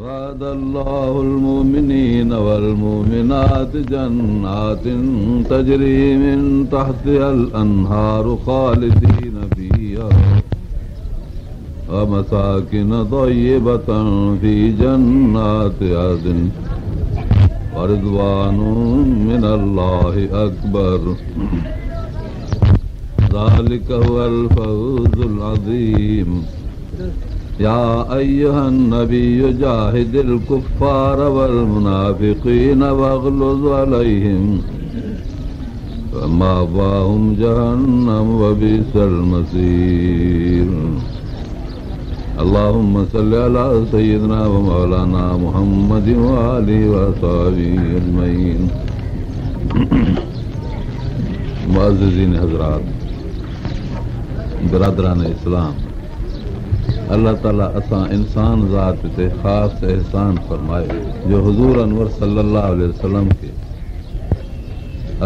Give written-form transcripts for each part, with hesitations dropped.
وعد الله المؤمنين والمؤمنات جنات تجري من تحتها الأنهار خالدين فيها ومساكن طيبة في جنات عدن ورضوان من الله أكبر ذلك هو الفوز العظيم يا أيها النبي جاهد الكفار والمنافقين واغلظ عليهم ومأواهم جهنم وبئس المصير اللهم صل على سيدنا ومولانا محمد وآله وصحبه أجمعين. معززين حضرات، برادران اسلام، الله تعالي اسان انسان ذات تي خاص احسان فرمايو جو حضور انور صلي الله عليه وسلم کي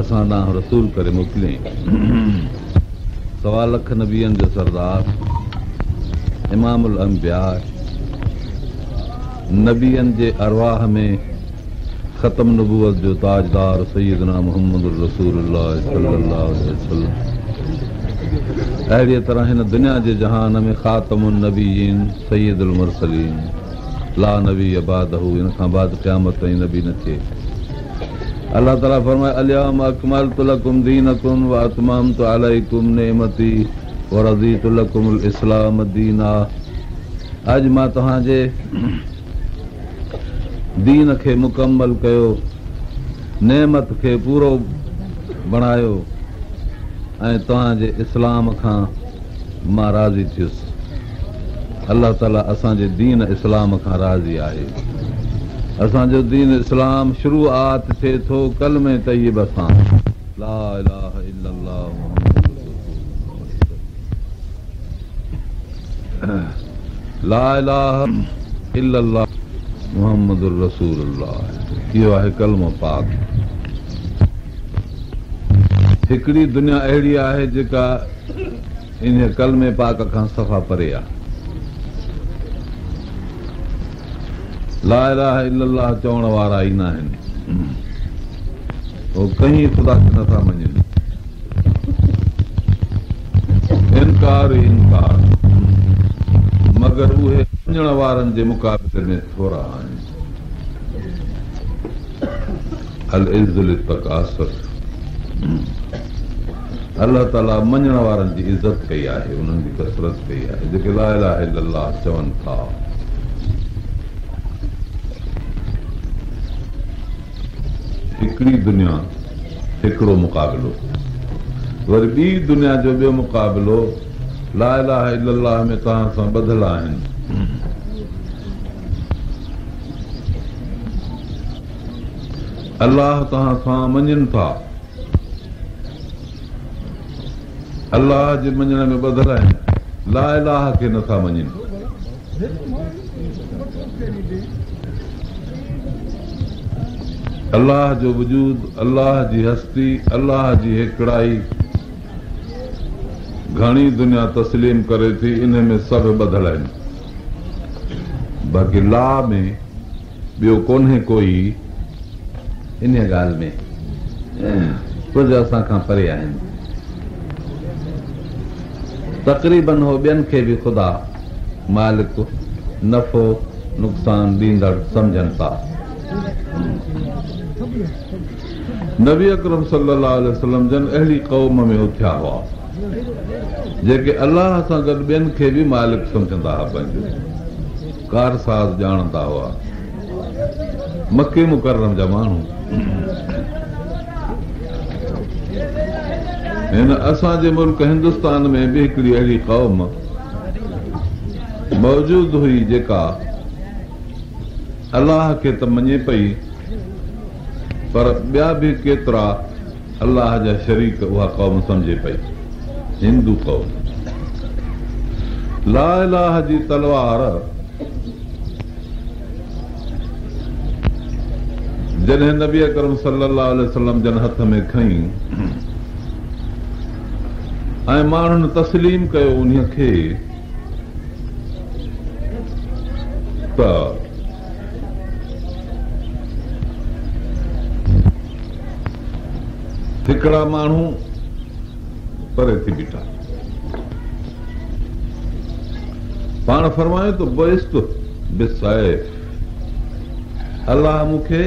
اسان ڏانهن رسول ڪري موڪليائين. سوا لک نبين جو سردار، امام الانبياء، نبين جي ارواح ۾ ختم نبوت جو تاجدار سيدنا محمد رسول الله صلي الله عليه وسلم. اهڙيء طرح هن دنيا جي جهان ۾ خاتم النبيين سيد المرسلين لا نبي بعده، ان کان بعد قيامت تائين نبي نه ٿئي. الله تعاليٰ فرمايو، اليوم اڪملت لڪم دينڪم واتممت عليڪم نعمتي ورضيت لڪم الاسلام دينا، اڄ مان توهان جي دين کي مڪمل ڪيو، نعمت کي پورو بڻايو ۽ توهان جي اسلام کان مان راضي ٿيس. الله تعاليٰ اسان جي دين اسلام کان راضي آهي. اسان جو دين اسلام شروعات ٿئي ٿو ڪلمي طيبه سان، لا اله الا الله محمد رسول الله، لا اله الا الله محمد رسول الله، اهو آهي ڪلمو پاڪ. هڪڙي دنيا اهڙي آهي جيڪا انهيء ڪلمي پاڪ کان صفا پري آهي. لا اله الا الله چوڻ وارا ئي ناهن. هو ڪنهن خدا کي نٿا مڃين. انڪار ئي انڪار. مگر اهي مڃڻ وارن جي مقابلي ۾ ٿورا آهن. العز للتڪاثر، الله تعاليٰ مڃڻ وارن جي عزت ڪئي آهي، انهن جي ڪثرت ڪئي آهي جيڪي لا اله الا الله چون ٿا. هڪڙي دنيا هڪڙو مقابلو، وري ٻي دنيا جو ٻيو مقابلو لا اله الا الله ۾ توهان سان ٻڌل آهن. الله توهان سان مڃين ٿا. الله جي مڃڻ ۾ ٻڌل آهن، لا اله کي نٿا مڃين. الله جو وجود، الله جي هستي، الله جي هيڪڙائي گهڻي دنيا تسليم ڪري ٿي، انهي ۾ سڀ ٻڌل آهن. باقي لا ۾ ٻيو ڪونهي ڪوئي. انهيء ڳالهه ۾ ڪجهه اسان کان پري آهن. تقريباً هو ٻين کي به خدا، مالڪ، نفعو نقصان ڏيندڙ سمجهن ٿا. نبي اڪرم صلي الله عليه وسلم جن اهڙي قوم ۾ اٿيا هئا، جيڪي الله سان گڏ ٻين کي به مالڪ سمجهندا هئا، پنهنجو ڪارساز ڄاڻندا هئا. مڪي مڪرم جا ماڻهو هن اسان جي ملڪ هندستان ۾ به هڪڙي اهڙي قوم موجود هئي جيڪا الله کي ته مڃي پئي پر ٻيا به ڪيترا الله جا شريڪ اها قوم سمجهي پئي. هندو قوم لا اله جي تلوار جڏهن نبي اڪرم صلي الله عليه وسلم جن هٿ ۾ کنئي ۽ ماڻهن تسليم ڪيو انهي کي ته هڪڙا ماڻهو پري ٿي بيٺا. پاڻ فرمايو ته بعثت بالسيف الله مون کي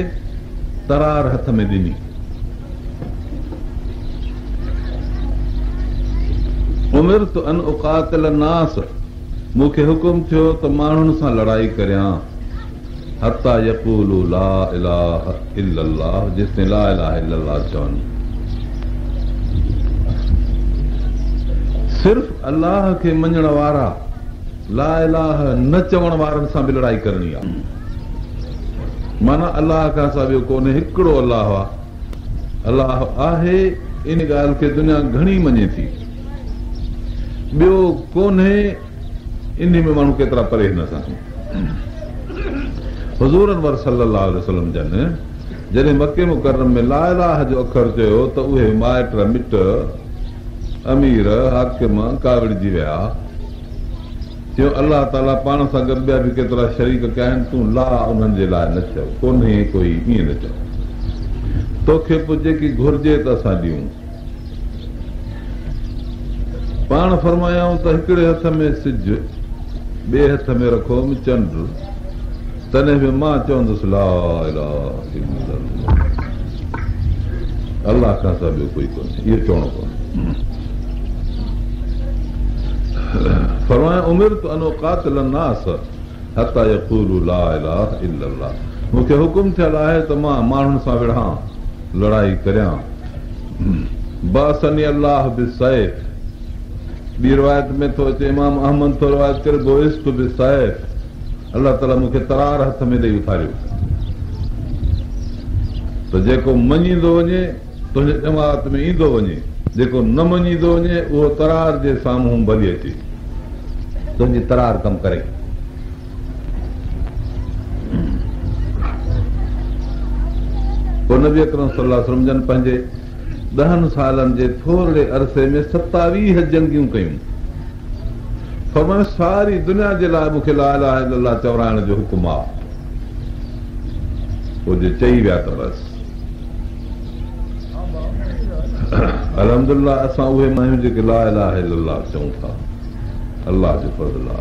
ترار هٿ ۾ ڏني. امرت ان اقاتل الناس مون کي حڪم ٿيو ته ماڻهن سان لڙائي ڪريان. حتيٰ يقولوا لا اله الا الله جيستائين لا اله الا الله چون. صرف الله کي مڃڻ وارا لا اله نه چوڻ وارن سان به لڙائي ڪرڻي آهي. معنيٰ الله کان سواء ٻيو ڪونهي هڪڙو الله آهي. الله آهي ان ڳالهه کي دنيا گهڻي مڃي ٿي. ٻيو ڪونهي. انهي ۾ ماڻهو ڪيترا پري هن اسان کان. حضور انور صلي الله عليه وسلم جن جڏهن مڪي مڪرم ۾ لا اله جو اکر چيو ته اهي مائٽ مٽ امير حاڪم ڪاوڙجي ويا. چيو الله تعالي پاڻ سان گڏ ٻيا به ڪيترا شريڪ ڪيا آهن تون لا انهن جي لاء نه چئو ڪونهي ڪوئي ائين نه چئو توکي پوء جيڪي گهرجي ته اسان ڏيون. پاڻ فرمايائون ته هڪڙي هٿ ۾ سج، ٻئي هٿ ۾ رکوم چنڊ، تڏهن به مان چوندس لا اله الا الله، الله کان سواء ٻيو ڪوئي ڪونهي، اهو چوڻو پوندو. فرمايائون امرت ان اقاتل الناس حتي يقولوا لا اله الا الله، مون کي حڪم ٿيل آهي ته مان ماڻهن سان وڙهان، لڙائي ڪريان. بعثني الله بالسيف ٻي روايت ۾ ٿو اچي امام احمد ٿو روايت ڪري بعثت بالسيف الله تعالي مون کي ترار هٿ ۾ ڏئي اٿاريو ته جيڪو مڃيندو وڃي تنهنجي جماعت ۾ ايندو وڃي جيڪو نه مڃيندو وڃي اهو ترار جي سامهون ڀلي اچي تنهنجي ترار ڪم ڪري. پوء نبي اڪرم صلي الله عليه وسلم جن پنهنجي ڏهن سالن جي ٿورڙي عرصي ۾ ستاويهه جنگيون ڪيون. فرمايو ساري دنيا جي لاء مون کي لا اله الا الله چورائڻ جو حڪم آ. پوء جي چئي ويا ته بس. الحمد لله اسان اهي آهيون جيڪي لا اله الا الله چئون ٿا. الله جو فضل آ.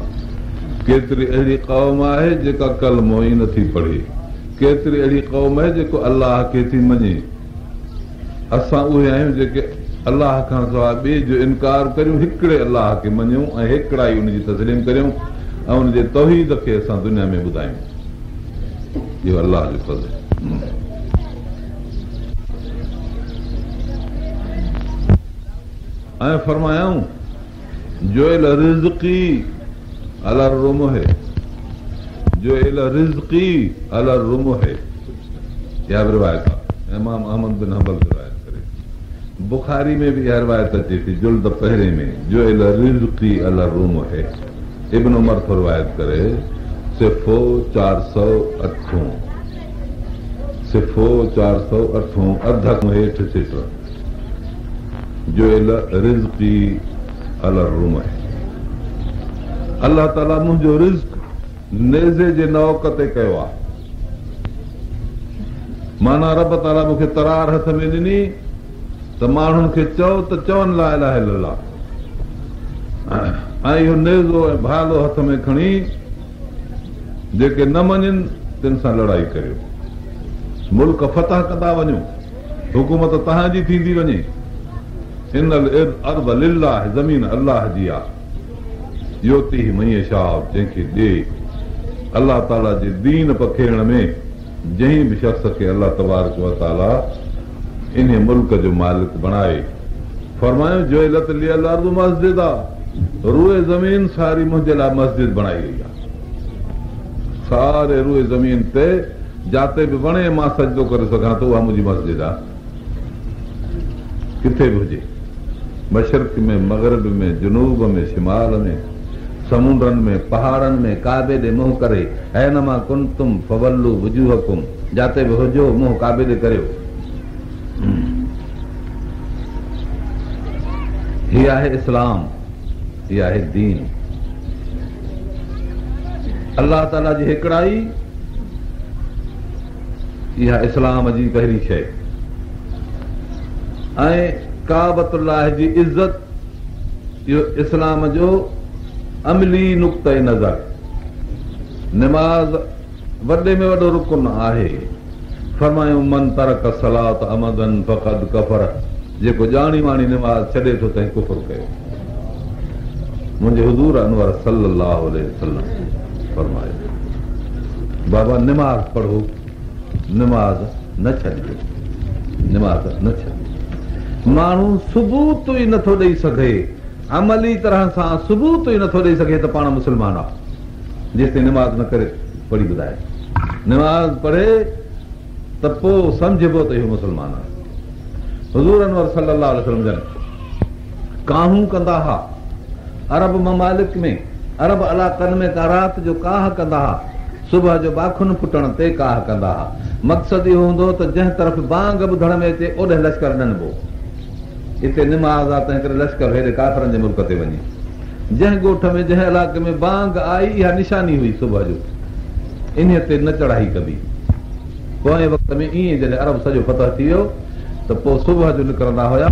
ڪيتري اهڙي قوم آهي جيڪا ڪلمو ئي نٿي پڙهي. ڪيتري اهڙي قوم آهي جيڪو الله کي ٿي مڃي. اسان اهي آهيون جيڪي الله کان سواء ٻئي جو انڪار ڪريون، هڪڙي الله کي مڃيون ۽ هيڪڙائي ان جي تسليم ڪريون ۽ ان جي توحيد کي اسان دنيا ۾ ٻڌايون. اهو الله جو فضل. ۽ فرمايائون. جعل رزقي علي الرمح جعل رزقي علي الرمح اها به روايت آهي امام احمد بن حنبل روايت ڪري بخاري ۾ به اها روايت اچي ٿي جلد پهرين ۾ جعل رزقي علي الرمح ابن عمر ٿو روايت ڪري صفحو چار سؤ اٺون صفحو چار سؤ اٺون اڌ کان هيٺ سٽ جعل رزقي علي الرمح الله تعاليٰ منهنجو رزق نيزي جي نوڪ تي ڪيو آهي معنيٰ رب تعاليٰ مون کي ترار هٿ ۾ ڏني ته ماڻهن کي چئو ته چون لا اله الا الله ۽ اهو نيزو ۽ ڀالو هٿ ۾ کڻي جيڪي نه مڃن تن سان لڙائي ڪريو ملڪ فتح ڪندا وڃو حڪومت توهان جي ٿيندي وڃي. ان الارض لله زمين الله جي آ. يؤتيه من يشاء جنهن کي ڏئي. الله تعاليٰ جي دين پکيڙڻ ۾ جنهن به شخص کي الله تبارڪ وتعاليٰ انهي ملڪ جو مالڪ بڻائي. فرمايو جعلت لي الارض مسجدا روء زمين ساري منهنجي لاء مسجد بڻائي وئي آ. ساري روء زمين تي جاتي به وڻي مان سجدو ڪري سگهان ٿو اها منهنجي مسجد آهي. ڪٿي به هجي، مشرق ۾، مغرب ۾، جنوب ۾، شمال ۾، سمونڊن ۾، پهاڙن ۾، ڪعبي ڏي منهن ڪري، اينما ڪنتم فولوا وجوهڪم، جاتي به هجو منهن ڪعبي ڏي ڪريو. هي آهي اسلام، هي آهي دين. الله تعاليٰ جي هيڪڙائي اها اسلام جي پهرين شيء. ۽ ڪعبة الله جي عزت اهو اسلام جو عملي نقطه نظر. نماز وڏي ۾ وڏو رڪن آهي. فرمايائون من ترڪ الصلاة عمدا فقد ڪفر جيڪو ڄاڻي واڻي نماز ڇڏي ٿو تنهن ڪفر ڪيو. منهنجي حضور انور صلي الله عليه وسلم فرمايو بابا نماز پڙهو نماز نه ڇڏجو نماز نه ڇڏجو ماڻهو ثبوت ئي نٿو ڏئي سگهي عملي طرح سان ثبوت ئي نٿو ڏئي سگهي ته پاڻ مسلمان آ جيستائين نماز نه ڪري پڙهي ٻڌائي. نماز پڙهي ته پوء سمجهبو ته اهو مسلمان آهي. حضور انور صلي الله عليه وسلم جن ڪاهون ڪندا ها. عرب ممالڪ ۾ عرب علاقن ۾ ڪا رات جو ڪاهه ڪندا ها. صبح جو باکن ڦٽڻ تي ڪاهه ڪندا ها. مقصد اهو هوندو هو ته جنهن طرف بانگ ٻڌڻ ۾ اچي اوڏهن لشڪر ڏنبو. اتي نماز آ تنهنڪري لشڪر هيڏي ڪافرن جي ملڪ تي وڃي. جنهن ڳوٺ ۾ جنهن علائقي ۾ بانگ آئي اها نشاني هئي صبح جو انهيء تي نه چڙهائي ڪبي. پوئين وقت ۾ ائين جڏهن عرب سڄو فتح ٿي ويو ته پوء صبح جو نڪرندا هيا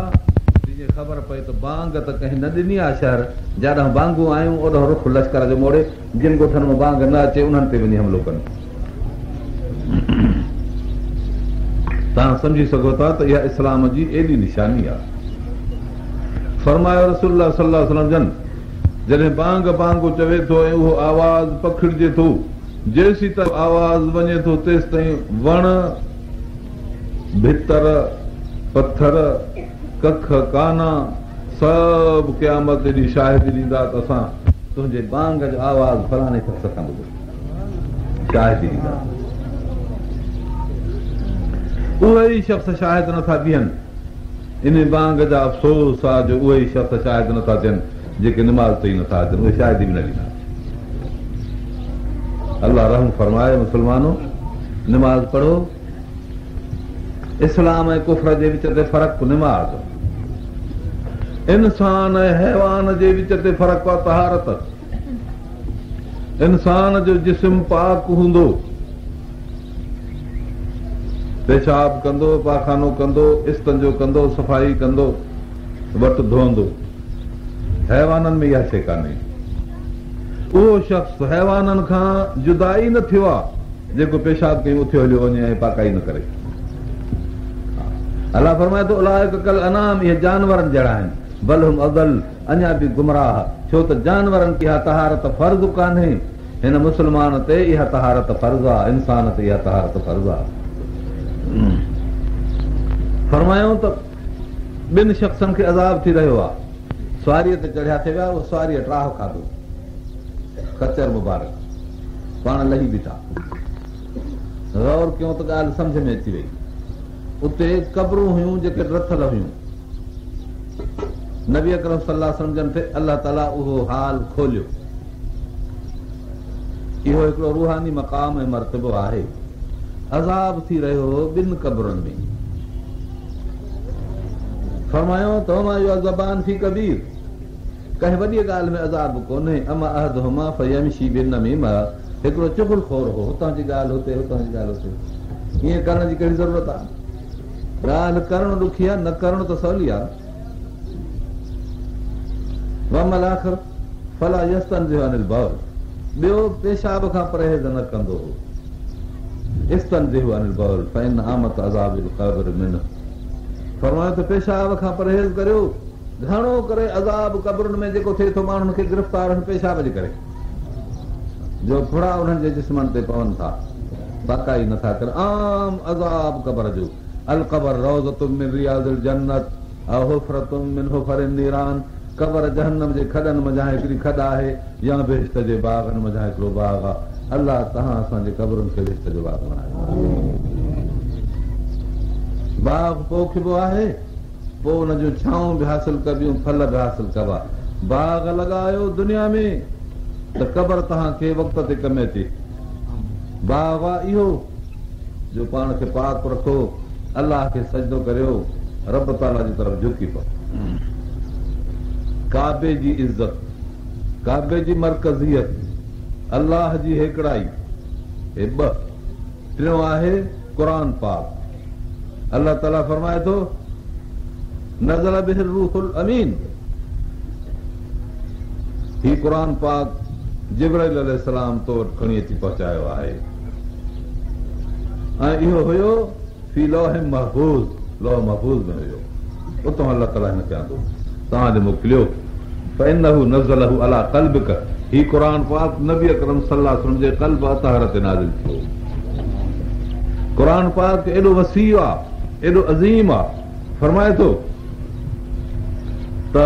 جيئن خبر پئي ته بانگ ته ڪنهن نه ڏني آ شهر جاڏانهن بانگون آيون اوڏانهن رخ لشڪر جو موڙي جن ڳوٺن مان بانگ نه اچي انهن تي وڃي حملو ڪن. توهان سمجهي سگهو ٿا ته اها اسلام جي ايڏي نشاني آهي. فرمايو رسول الله صلي الله عليه وسلم جن جڏهن بانگ بانگو چوي ٿو ۽ اهو آواز پکڙجي ٿو جيسيتائين آواز وڃي ٿو تيستائين وڻ، ڀتر، پٿر، ڪک، ڪانا سڀ قيامت جي ڏينهن شاهدي ڏيندا ته اسان تنهنجي بانگ جو آواز فلاڻي شخص کان ٻڌو. شاهدي ڏيندا. اهي ئي شخص شاهد نٿا بيهن. انهي بانگ جا افسوس آ جو اهي ئي شخص شاهد نٿا ٿين جيڪي نماز تي ئي نٿا اچن اهي شاهدي به نه ڏيندا. الله رحم فرمائي مسلمانو نماز پڙهو. اسلام ۽ ڪفر جي وچ تي فرق نماز. انسان ۽ حيوان جي وچ تي فرق آ طهارت. انسان جو جسم پاڪ هوندو، پيشاب ڪندو، پاخانو ڪندو، استنجو ڪندو، صفائي ڪندو، وٽ ڌوئندو. حيوانن ۾ اها شيء ڪانهي. اهو شخص حيوانن کان جدا ئي نه ٿيو آهي جيڪو پيشاب ڪيائين اٿيو هليو وڃي ۽ پاڪائي نه ڪري. الله فرمائي ٿو اولئڪ ڪالانعام اهي جانورن جهڙا آهن بل هم اضل اڃا به گمراهه، ڇو ته جانورن تي اها طهارت فرض ڪانهي، هن مسلمان تي اها طهارت فرض آ، انسان تي اها طهارت فرض آ. فرمايائون ته ٻن شخصن کي عذاب ٿي رهيو آ، سواريء تي چڙهيا ٿي ويا، اهو سواريء ٽاهه کاڌو، خچر مبارڪ پاڻ لهي بيٺا، غور ڪيون ته ڳالهه سمجهه ۾ اچي وئي، اتي قبرون هيون جيڪي ڊٿل هيون، نبي اڪرم صلي الله عليه وسلم جن تي الله تعاليٰ اهو حال کوليو. اهو هڪڙو روحاني مقام ۽ مرتبو آهي. عذاب ٿي رهيو هو ٻن قبرن ۾. فرمايو ته وما يعذبان في ڪبير ڪنهن وڏيء ڳالهه ۾ عذاب ڪونهي اما احدهما فيمشي بالنميمة هڪڙو چغل خور هو هتان جي ڳالهه هتي هتان جي ڳالهه هتي ائين ڪرڻ جي ڪهڙي ضرورت آهي ڳالهه ڪرڻ ڏکي آهي نه ڪرڻ ته سولي آهي واما الاخر فلا يستنزه عن البول ٻيو پيشاب کان پرهيز نه ڪندو هو استنزهوا عن البول فان عامة عذاب القبر منه فرمايو ته پيشاب کان پرهيز ڪريو گهڻو ڪري عذاب قبرن ۾ جيڪو ٿئي ٿو ماڻهن کي گرفتار هن پيشاب جي ڪري جو ڦڙا انهن جي جسمن تي پون ٿا پاڪائي نٿا ڪن عام عذاب قبر جو القبر روضة من رياض الجنت او حفرة من حفر النيران قبر جهنم جي کڏن منجهان هڪڙي کڏ آهي يا بهشت جي باغن منجهان هڪڙو باغ آهي الله توهان اسان جي قبرن کي بهشت جو باغ بڻايو باغ پوکبو آهي پوء ان جون ڇانون به حاصل ڪبيون ڦل به حاصل ڪبا باغ لڳايو دنيا ۾ ته قبر توهان کي وقت تي ڪم اچي باغ آ اهو جو پاڻ کي پاڪ رکو، الله کي سجدو ڪريو، رب تعاليٰ جي طرف جهڪي پئو. ڪعبي جي عزت، ڪعبي جي مرڪزيت، الله جي هيڪڙائي، هي ٻه. ٽيون آهي قرآن پاڪ. الله تعاليٰ فرمائي ٿو. نزل به الروح الامين هي قرآن پاڪ جبرائيل عليه السلام تو وٽ کڻي اچي پهچايو آهي ۽ اهو هيو في لوح محفوظ لوح محفوظ ۾ هيو اتان الله تعاليٰ هن کي آندو توهان ڏي موڪليو فانه نزله علي قلبڪ هي قرآن پاڪ نبي اڪرم صلي الله عليه وسلم جي قلب اطهر تي نازل ٿيو. قرآن پاڪ ايڏو وسيع آ، ايڏو عظيم آ، فرمائي ٿو ته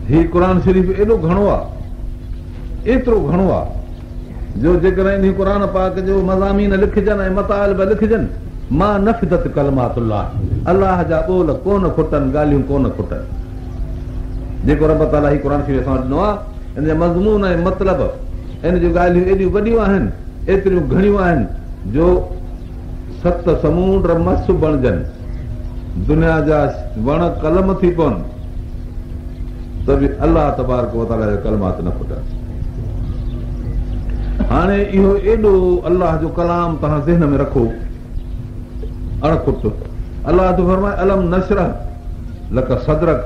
هي قرآن شريف ايڏو گهڻو آ، ايترو گهڻو آ جو جيڪڏهن انهي قرآن پاڪ جو مضامين لکجن ۽ مطالب لکجن، ما نفدت ڪلمات الله، الله جا ٻول ڪونه کٽن، ڳالهيون ڪونه کٽن. جيڪو رب تعاليٰ هي قرآن شريف اسان وٽ ڏنو آهي، ان جا مضمون ۽ مطلب، ان جون ڳالهيون ايڏيون وڏيون آهن، ايتريون گهڻيون آهن جو ست سمونڊ مس بڻجن، دنيا جا وڻ قلم ٿي پون ته به الله تبارڪ وتعاليٰ جا ڪلمات نه کٽن. هاڻي اهو ايڏو الله جو ڪلام توهان ذهن ۾ رکو اڻ کٽ. الله ٿو فرمائي الم نشرح لڪ صدرڪ،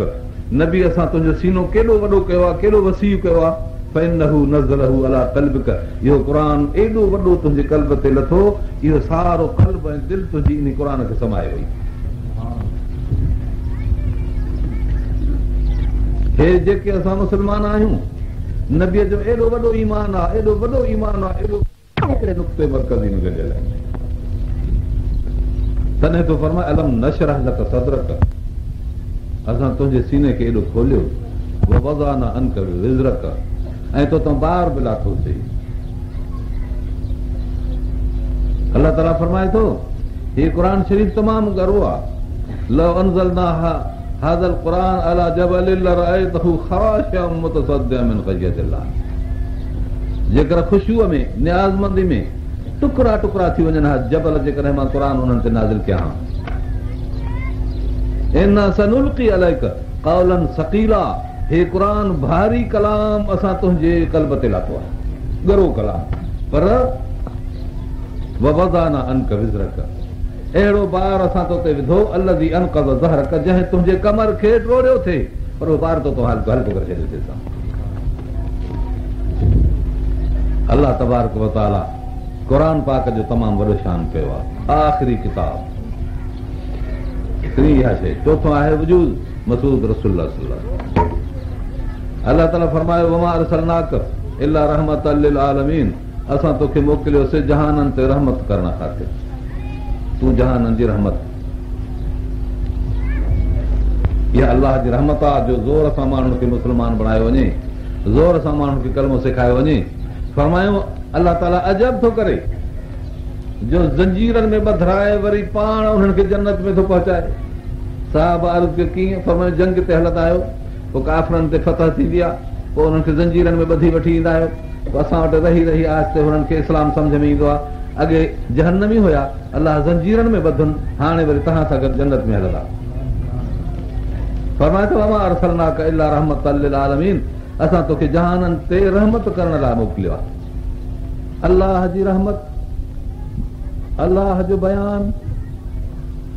نبي اسان تنهنجو سينو ڪيڏو وڏو ڪيو آهي، ڪيڏو وسيع ڪيو آهي، فانه نزله علي قلبڪ، اهو قرآن ايڏو وڏو تنهنجي قلب تي لٿو، اهو سارو قلب ۽ دل تنهنجي انهي قرآن کي سمائي وئي. هي جيڪي اسان مسلمان آهيون، نبيء جو ايڏو وڏو ايمان آهي، ايڏو وڏو ايمان آهي، ايڏو. هڪڙي نقطي مرڪزي ۾ ڳنڍيل آهن. تڏهن ٿو فرمائي الم نشرح لڪ صدرڪ اسان تنهنجي سيني کي ايڏو کوليو ووضعنا عنڪ وزرڪ ۽ تو تان بار به لاٿوسي. الله تعاليٰ فرمائي ٿو هي قرآن شريف تمام ڳرو آهي لو انزلنا هذا القرآن علي جبل لرأيته خاشعا متصدعا من خشية الله جيڪر خشوع ۾ نيازمندي ۾ ٽڪرا ٽڪرا ٿي وڃن ها جبل جيڪڏهن مان قرآن انهن تي نازل ڪيان ها انا سنلقي عليڪ قولا ثقيلا هي قرآن ڀاري ڪلام اسان تنهنجي قلب تي لاٿو آهي ڳرو ڪلام پر ووضعنا عنڪ وزرڪ اهڙو بار اسان تو تي وڌو، الذي انقض ظهرڪ جنهن تنهنجي ڪمر کي ٽوڙيو ٿي، پر اهو بار تو تان هلڪو هلڪو ڪري ڇڏيو ٿي اسان. الله تبارڪ وتعاليٰ قرآن پاڪ جو تمام وڏو شان ڪيو آهي. آخري ڪتاب ٽين اها شيء، چوٿون آهي وجود مسعود رسول الله صلي الله عليه وسلم. الله تعاليٰ فرمايو وما ارسلناڪ الا رحمة للعالمين اسان توکي موڪليوسي جهانن تي رحمت ڪرڻ خاطر، تون جهانن جي رحمت. اها الله جي رحمت آ جو زور سان ماڻهن کي مسلمان بڻايو وڃي، زور سان ماڻهن کي ڪلمو سيکاريو وڃي. فرمايو الله تعاليٰ عجب ٿو ڪري جو زنجيرن ۾ ٻڌرائي وري پاڻ انهن کي جنت ۾ ٿو پهچائي. صحابه عرض ڪيو ڪيئن؟ فرمايو جنگ تي هلندا آهيو پوء ڪافرن تي فتح ٿيندي آ پوء انهن کي زنجيرن ۾ ٻڌي وٺي ايندا آهيو. پوء اسان وٽ رهي رهي آهستي هنن کي اسلام سمجهه ۾ ايندو آهي. اڳي جهنمي هيا، الله زنجيرن ۾ ٻڌن، هاڻي وري توهان سان گڏ جنت ۾ هلندا. فرمائي ٿو وما ارسلناڪ الا رحمة للعالمين اسان توکي جهانن تي رحمت ڪرڻ لاء موڪليو آهي. الله جي رحمت، الله جو بيان،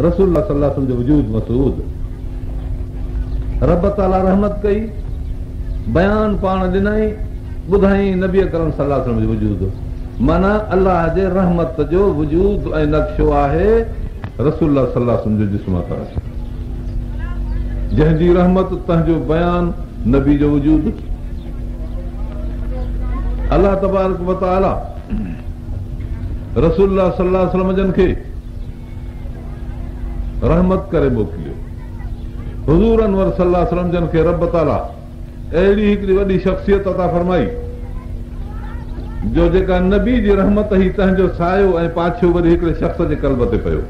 رسول الله صلي الله عليه وسلم جو وجود مسعود رب تعاليٰ رحمت ڪئي، بيان پاڻ ڏنائين، ٻڌائين نبي اڪرم صلي الله عليه وسلم جو وجود معنيٰ الله جي رحمت جو وجود ۽ نقشو آهي رسول الله صلي الله عليه وسلم جو جسم اطهر جنهن جي رحمت تنهن جو بيان نبي جو وجود الله تبارڪ وتعاليٰ رسول الله صلي الله عليه وسلم جن کي رحمت ڪري موڪليو حضور انور صلي الله عليه وسلم جن کي رب تعاليٰ اهڙي هڪڙي وڏي شخصيت عطا فرمائي جو جيڪا نبي جي رحمت هئي تنهن جو سايو ۽ پاڇو وري هڪڙي شخص جي قلب تي پيو.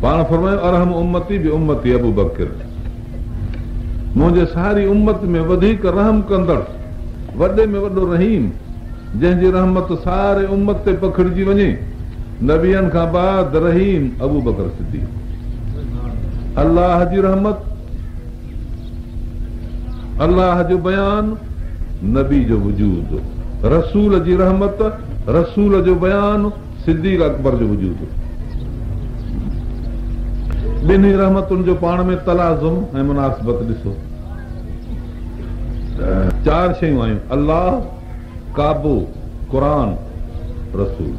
پاڻ فرمايو ارحم امتي بامتي ابوبڪر منهنجي ساري امت ۾ وڌيڪ رحم ڪندڙ وڏي ۾ وڏو رحيم جنهن جي رحمت ساري امت تي پکڙجي وڃي نبين کان بعد رحيم ابوبڪر صديق الله جي رحمت الله جو بيان، نبي جو وجود، رسول جي رحمت، رسول جو بيان، صديق اڪبر جو وجود. ٻنهي رحمتن جو پاڻ ۾ تلازم ۽ مناسبت ڏسو. چار شيون آيون، الله، ڪعبو، قرآن، رسول.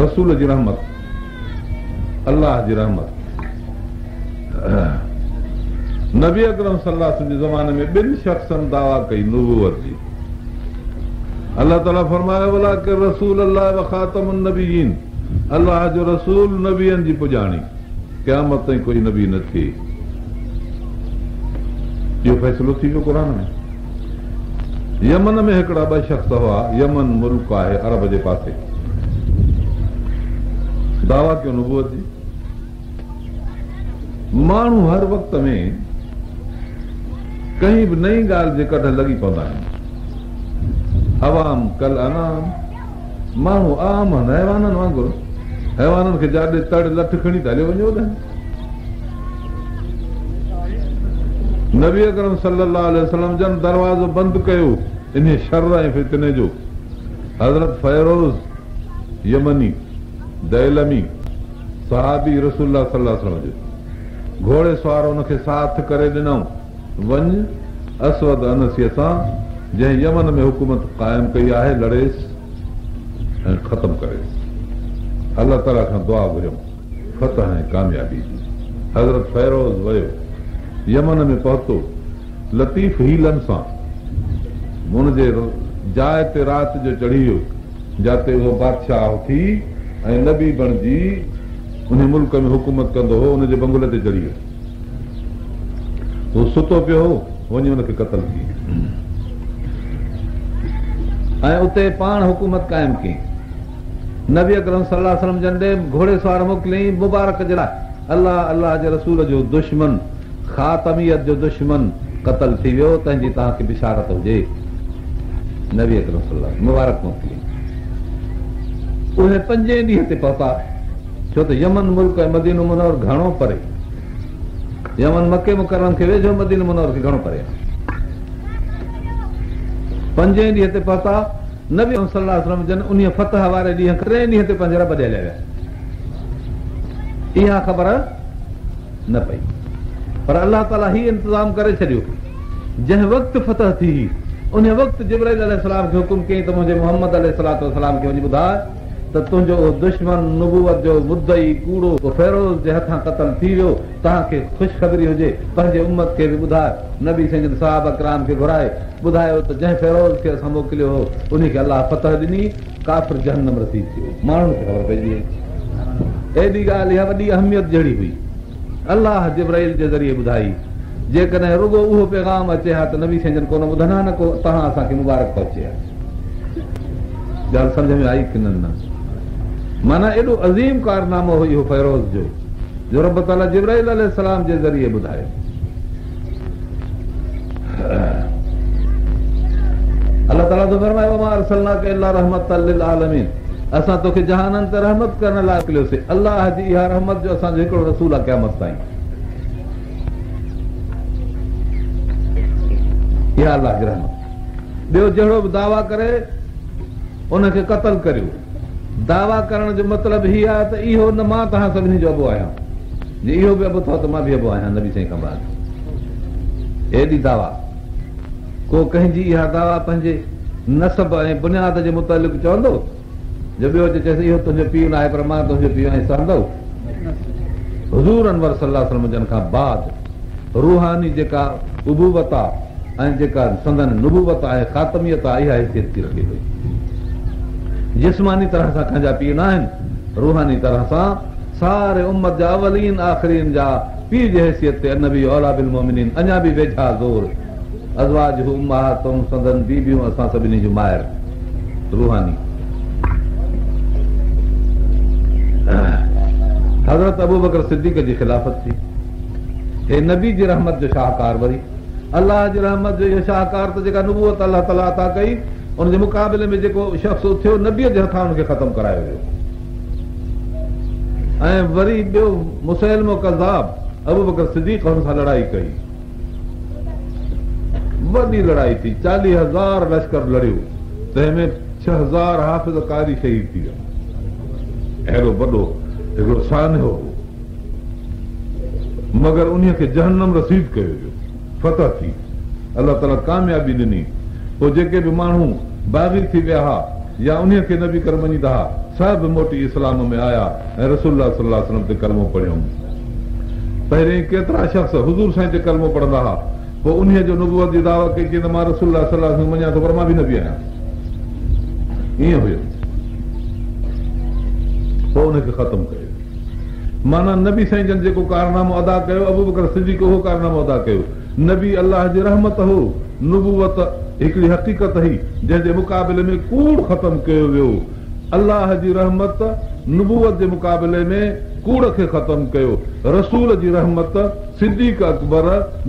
رسول جي رحمت، الله جي رحمت. نبي اڪرم صلي الله عليه وسلم جي زماني ۾ ٻن شخصن دعويٰ ڪئي نبوت جي. الله تعاليٰ فرمايو ولڪن رسول الله وخاتم النبيين الله جو رسول نبين جي پڄاڻي قيامت تائين ڪوئي نبي نه ٿئي اهو فيصلو ٿي ويو قرآن ۾ يمن ۾ هڪڙا ٻه شخص هئا يمن ملڪ آهي عرب جي پاسي دعويٰ ڪيو نبوت جي ماڻهو هر وقت ۾ ڪنهن به نئين ڳالهه جي ڪڍ لڳي پوندا آهن. عوام ڪالانعام، ماڻهو عام آهن حيوانن وانگر، حيوانن کي جاڏي تڙ لٺ کڻي ته هليو وڃي اوڏانهن. نبي اڪرم صلي الله عليه وسلم جن دروازو بند ڪيو انهي شر ۽ فتني جو. حضرت فيروز يمني ديلمي صحابي رسول الله صلي الله عليه وسلم جو گهوڙي سوار ان کي ساٿ ڪري ڏنائون، وڃ اسود عنسيء سان جنهن يمن ۾ حڪومت قائم ڪئي آهي لڙيس ۽ ختم ڪريس. الله تعاليٰ کان دعا گهريم فتح ۽ ڪاميابي جي. حضرت فيروز ويو يمن ۾ پهتو، لطيف حيلن سان ان جي جاء تي رات جو چڙهي ويو. جاتي اهو بادشاهه ٿي ۽ نبي بڻجي انهي ملڪ ۾ حڪومت ڪندو هو، ان جي بنگلي تي چڙهي ويو. هو ستو پيو هو، وڃي ان کي قتل ڪيائين ۽ اتي پاڻ حڪومت قائم ڪيائين. نبي اڪرم صلي الله عليه وسلم جن ڏي گهوڙي سوار موڪليائين مبارڪ جي لاء. الله الله جي رسول جو دشمن، خاتميت جو دشمن قتل ٿي ويو، تنهن جي توهان کي بشارت هجي. نبي اڪرم صلي الله مبارڪ موڪلي. اهي پنجين ڏينهن تي پهتا، ڇو ته يمن ملڪ ۽ مدينو منور گهڻو پري. يمن مڪي مڪرم کي ويجهو، مدينو منور کي گهڻو پري آهي. پنجين ڏينهن تي پهتا، نبي صلي الله عليه وسلم جن انهيء فتح واري ڏينهن ٽئين ڏينهن تي پنهنجي رب ڏي هليا ويا. اها خبر نه پئي پر الله تعاليٰ هي انتظام ڪري ڇڏيو جنهن وقت فتح ٿي هئي ان وقت جبرائيل عليه السلام کي حڪم ڪيائين ته منهنجي محمد عليه الصلوة والسلام کي وڃي ٻڌاء ته تنهنجو اهو دشمن نبوت جو مدعي ڪوڙو فيروز جي هٿان قتل ٿي ويو توهان کي خوشخبري هجي پنهنجي امت کي به ٻڌاء نبي سائين جن صحابه ڪرام کي گهرائي ٻڌايو ته جنهن فيروز کي اسان موڪليو هو ان کي الله فتح ڏني ڪافر جهنم رسيد ٿيو، ماڻهن کي خبر پئجي وئي. ايڏي ڳالهه اها وڏي اهميت جهڙي هئي. الله جبرائيل جي ذريعي ٻڌائي. جيڪڏهن رڳو اهو پيغام اچي ها ته نبي سائين جن ڪونه ٻڌن ها نه ڪو توهان اسان کي مبارڪ پهچي ها. ڳالهه سمجهه ۾ آئي ڪي نه؟ معنيٰ ايڏو عظيم ڪارنامو هو اهو فيروز جو، جو رب تعاليٰ جبرائيل عليه السلام جي ذريعي ٻڌايو. الله تعاليٰ ٿو فرمائي وما ارسلناڪ الا رحمة للعالمين اسان توکي جهانن تي رحمت ڪرڻ لاء موڪليوسين الله جي اها رحمت جو اسان جو هڪڙو رسول آهي قيامت تائين اها الله جي رحمت ٻيو جهڙو به دعويٰ ڪري ان کي قتل ڪريو دعويٰ ڪرڻ جو مطلب هي آهي ته اهو نه مان توهان سڀني جو ابو آهيان جي اهو به ابو اٿو ته مان به ابو آهيان نبي سائين کان بعد ايڏي دعويٰ ڪو ڪنهن جي اها دعويٰ پنهنجي نسب ۽ بنياد جي متعلق چوندو جو ٻيو اچي چئيس اهو تنهنجو پيء ناهي پر مان تنهنجو پيء آهيان سهندو حضور انور صلي الله عليه وسلم جن کان بعد روحاني جيڪا ابوت آ ۽ جيڪا سندن نبوت آهي خاتميت آهي اها حيثيت ٿي رکي پئي جسماني طرح سان ڪنهن جا پيء نه آهن روحاني طرح سان ساري امت جا اولين آخرين جا پيء جي حيثيت تي النبي اوليٰ بالمؤمنين اڃا به ويجها زور ازواجه امهاتهم سندن بيبيون اسان سڀني جون مائر روحاني حضرت ابوبڪر صديق جي خلافت ٿي هي نبي جي رحمت جو شاهڪار وري الله جي رحمت جو اهو شاهڪار ته جيڪا نبوت الله تعاليٰ عطا ڪئي ان جي مقابلي ۾ جيڪو شخص اٿيو نبيء جي هٿان ان کي ختم ڪرايو ويو ۽ وري ٻيو مسيلمو ڪذاب ابوبڪر صديق هن سان لڙائي ڪئي وڏي لڙائي ٿي 40,000 لشڪر لڙيو تنهن ۾ 6,000 حافظ قاري شهيد ٿي ويا اهڙو وڏو هڪڙو سانحو هو. مگر انهيء کي جهنم رسيد ڪيو ويو. فتح ٿي. الله تعاليٰ ڪاميابي ڏني. پوء جيڪي به ماڻهو باغي ٿي ويا ها يا انهيء کي نبي ڪري مڃيندا ها، سڀ موٽي اسلام ۾ آيا ۽ رسول الله صلي الله عليه وسلم تي ڪلمو پڙهيائون. پهرين ڪيترا شخص حضور سائين تي ڪلمو پڙهندا ها، پوء انهيء جو نبوت جي دعويٰ ڪئي، چيائين ته مان رسول الله صلي الله عليه وسلم کي مڃان ٿو پر مان به نبي آهيان. ائين هيو. پوء ان کي ختم ڪيو ويو. معنيٰ نبي سائين جن جيڪو ڪارنامو ادا ڪيو، ابوبڪر صديق اهو ڪارنامو ادا ڪيو. نبي الله جي رحمت هو، نبوت هڪڙي حقيقت هئي، جنهن جي مقابلي ۾ ڪوڙ ختم ڪيو ويو. الله جي رحمت نبوت جي مقابلي ۾ ڪوڙ کي ختم ڪيو. رسول جي رحمت صديق اڪبر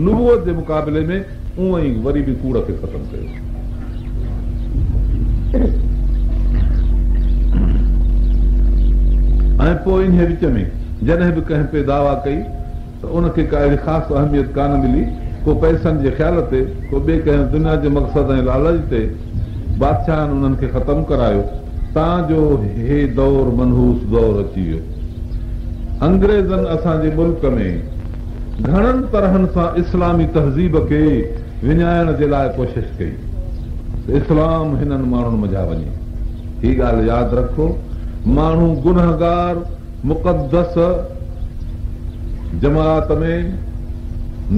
نبوت جي مقابلي ۾ اونئن ئي وري به ڪوڙ کي ختم ڪيو. ۽ پوء انهيء وچ ۾ جڏهن به ڪنهن پئي دعويٰ ڪئي ته ان کي ڪا اهڙي خاص اهميت ڪانه ملي، ڪو پئسن جي خيال تي، ڪو ٻئي ڪنهن دنيا جي مقصد ۽ لالچ تي بادشاهن انهن کي ختم ڪرايو، تان جو هي دور منحوس دور اچي ويو. انگريزن اسان جي ملڪ ۾ گهڻن طرحن سان اسلامي تهذيب کي وڃائڻ جي لاء ڪوشش ڪئي ته اسلام هنن ماڻهن منجهان وڃي. هي ڳالهه ياد رکو، ماڻهو گنهگار مقدس جماعت ۾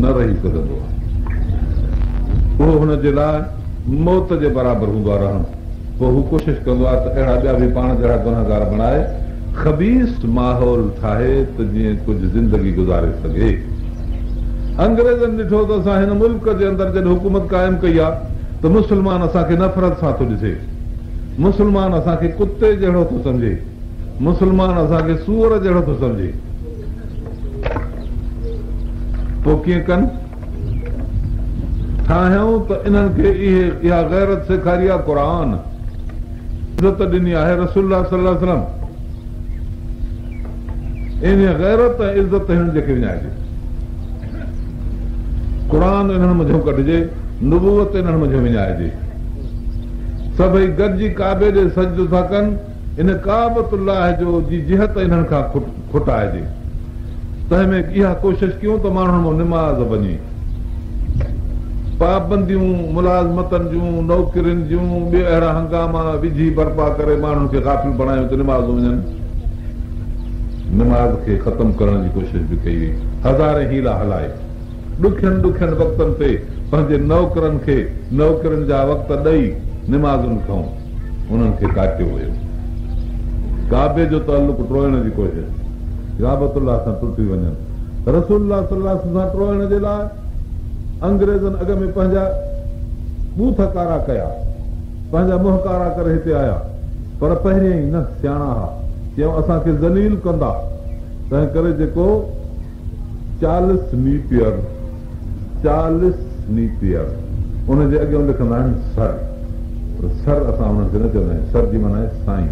نه رهي سگهندو آهي. اهو هن جي لاء موت جي برابر هوندو آهي رهڻ. پوء هو ڪوشش ڪندو آهي ته اهڙا ٻيا به پاڻ جهڙا گنهگار بڻائي خبيث ماحول ٺاهي ته جيئن ڪجهه زندگي گذاري سگهي. انگريزن ڏٺو ته اسان هن ملڪ جي اندر جڏهن حڪومت قائم ڪئي آهي ته مسلمان اسان کي نفرت سان ٿو ڏسي، مسلمان اسان کي ڪتي جهڙو ٿو سمجهي، مسلمان اسان کي سوئر جهڙو ٿو سمجهي. پوء ڪيئن ڪن؟ ٺاهيائون ته انهن کي اهي اها غيرت سيکاري آهي قرآن عزت ڏني آهي رسول الله صلي الله عليه وسلم ان غيرت ۽ عزت هنن جي کي وڃائجي قرآن انهن منجهون ڪڍجي نبوت انهن منجهون وڃائجي سڀئي گڏجي ڪعبي ڏي سجدو ٿا ڪن ان ڪعبة الله جو جي جهت انهن کان کٽائجي، تنهن ۾ اها ڪوشش ڪيون ته ماڻهن مان نماز وڃي. پابنديون ملازمتن جون، نوڪرين جون، ٻيا اهڙا هنگاما وجهي برپا ڪري ماڻهن کي غافل بڻايون ته نمازون وڃن. نماز کي ختم ڪرڻ جي ڪوشش به ڪئي وئي. هزارين حيلا هلائي، ڏکين ڏکين وقتن تي پنهنجي نوڪرن کي نوڪرين جا وقت ڏئي نمازن کان انهن کي ڪاٽيو ويو. ڪعبي جو تعلق ٽوڙڻ جي ڪوشش، ڪعبة الله سان ٽٽي وڃن. رسول الله صلي الله عليه وسلم سان ٽوڙڻ جي لاء انگريزن اڳ ۾ پنهنجا ٻوٿ ڪارا ڪيا، پنهنجا منهن ڪارا ڪري هتي آيا، پر پهريائين نه سياڻا ها، چيائون اسان کي ذليل ڪندا، تنهن ڪري جيڪو چارلس نيپئر، Charles Napier، ان جي اڳيان لکندا آهن سر، پر سر اسان انهن کي نه چوندا آهيون، سر جي معنيٰ آهي سائين،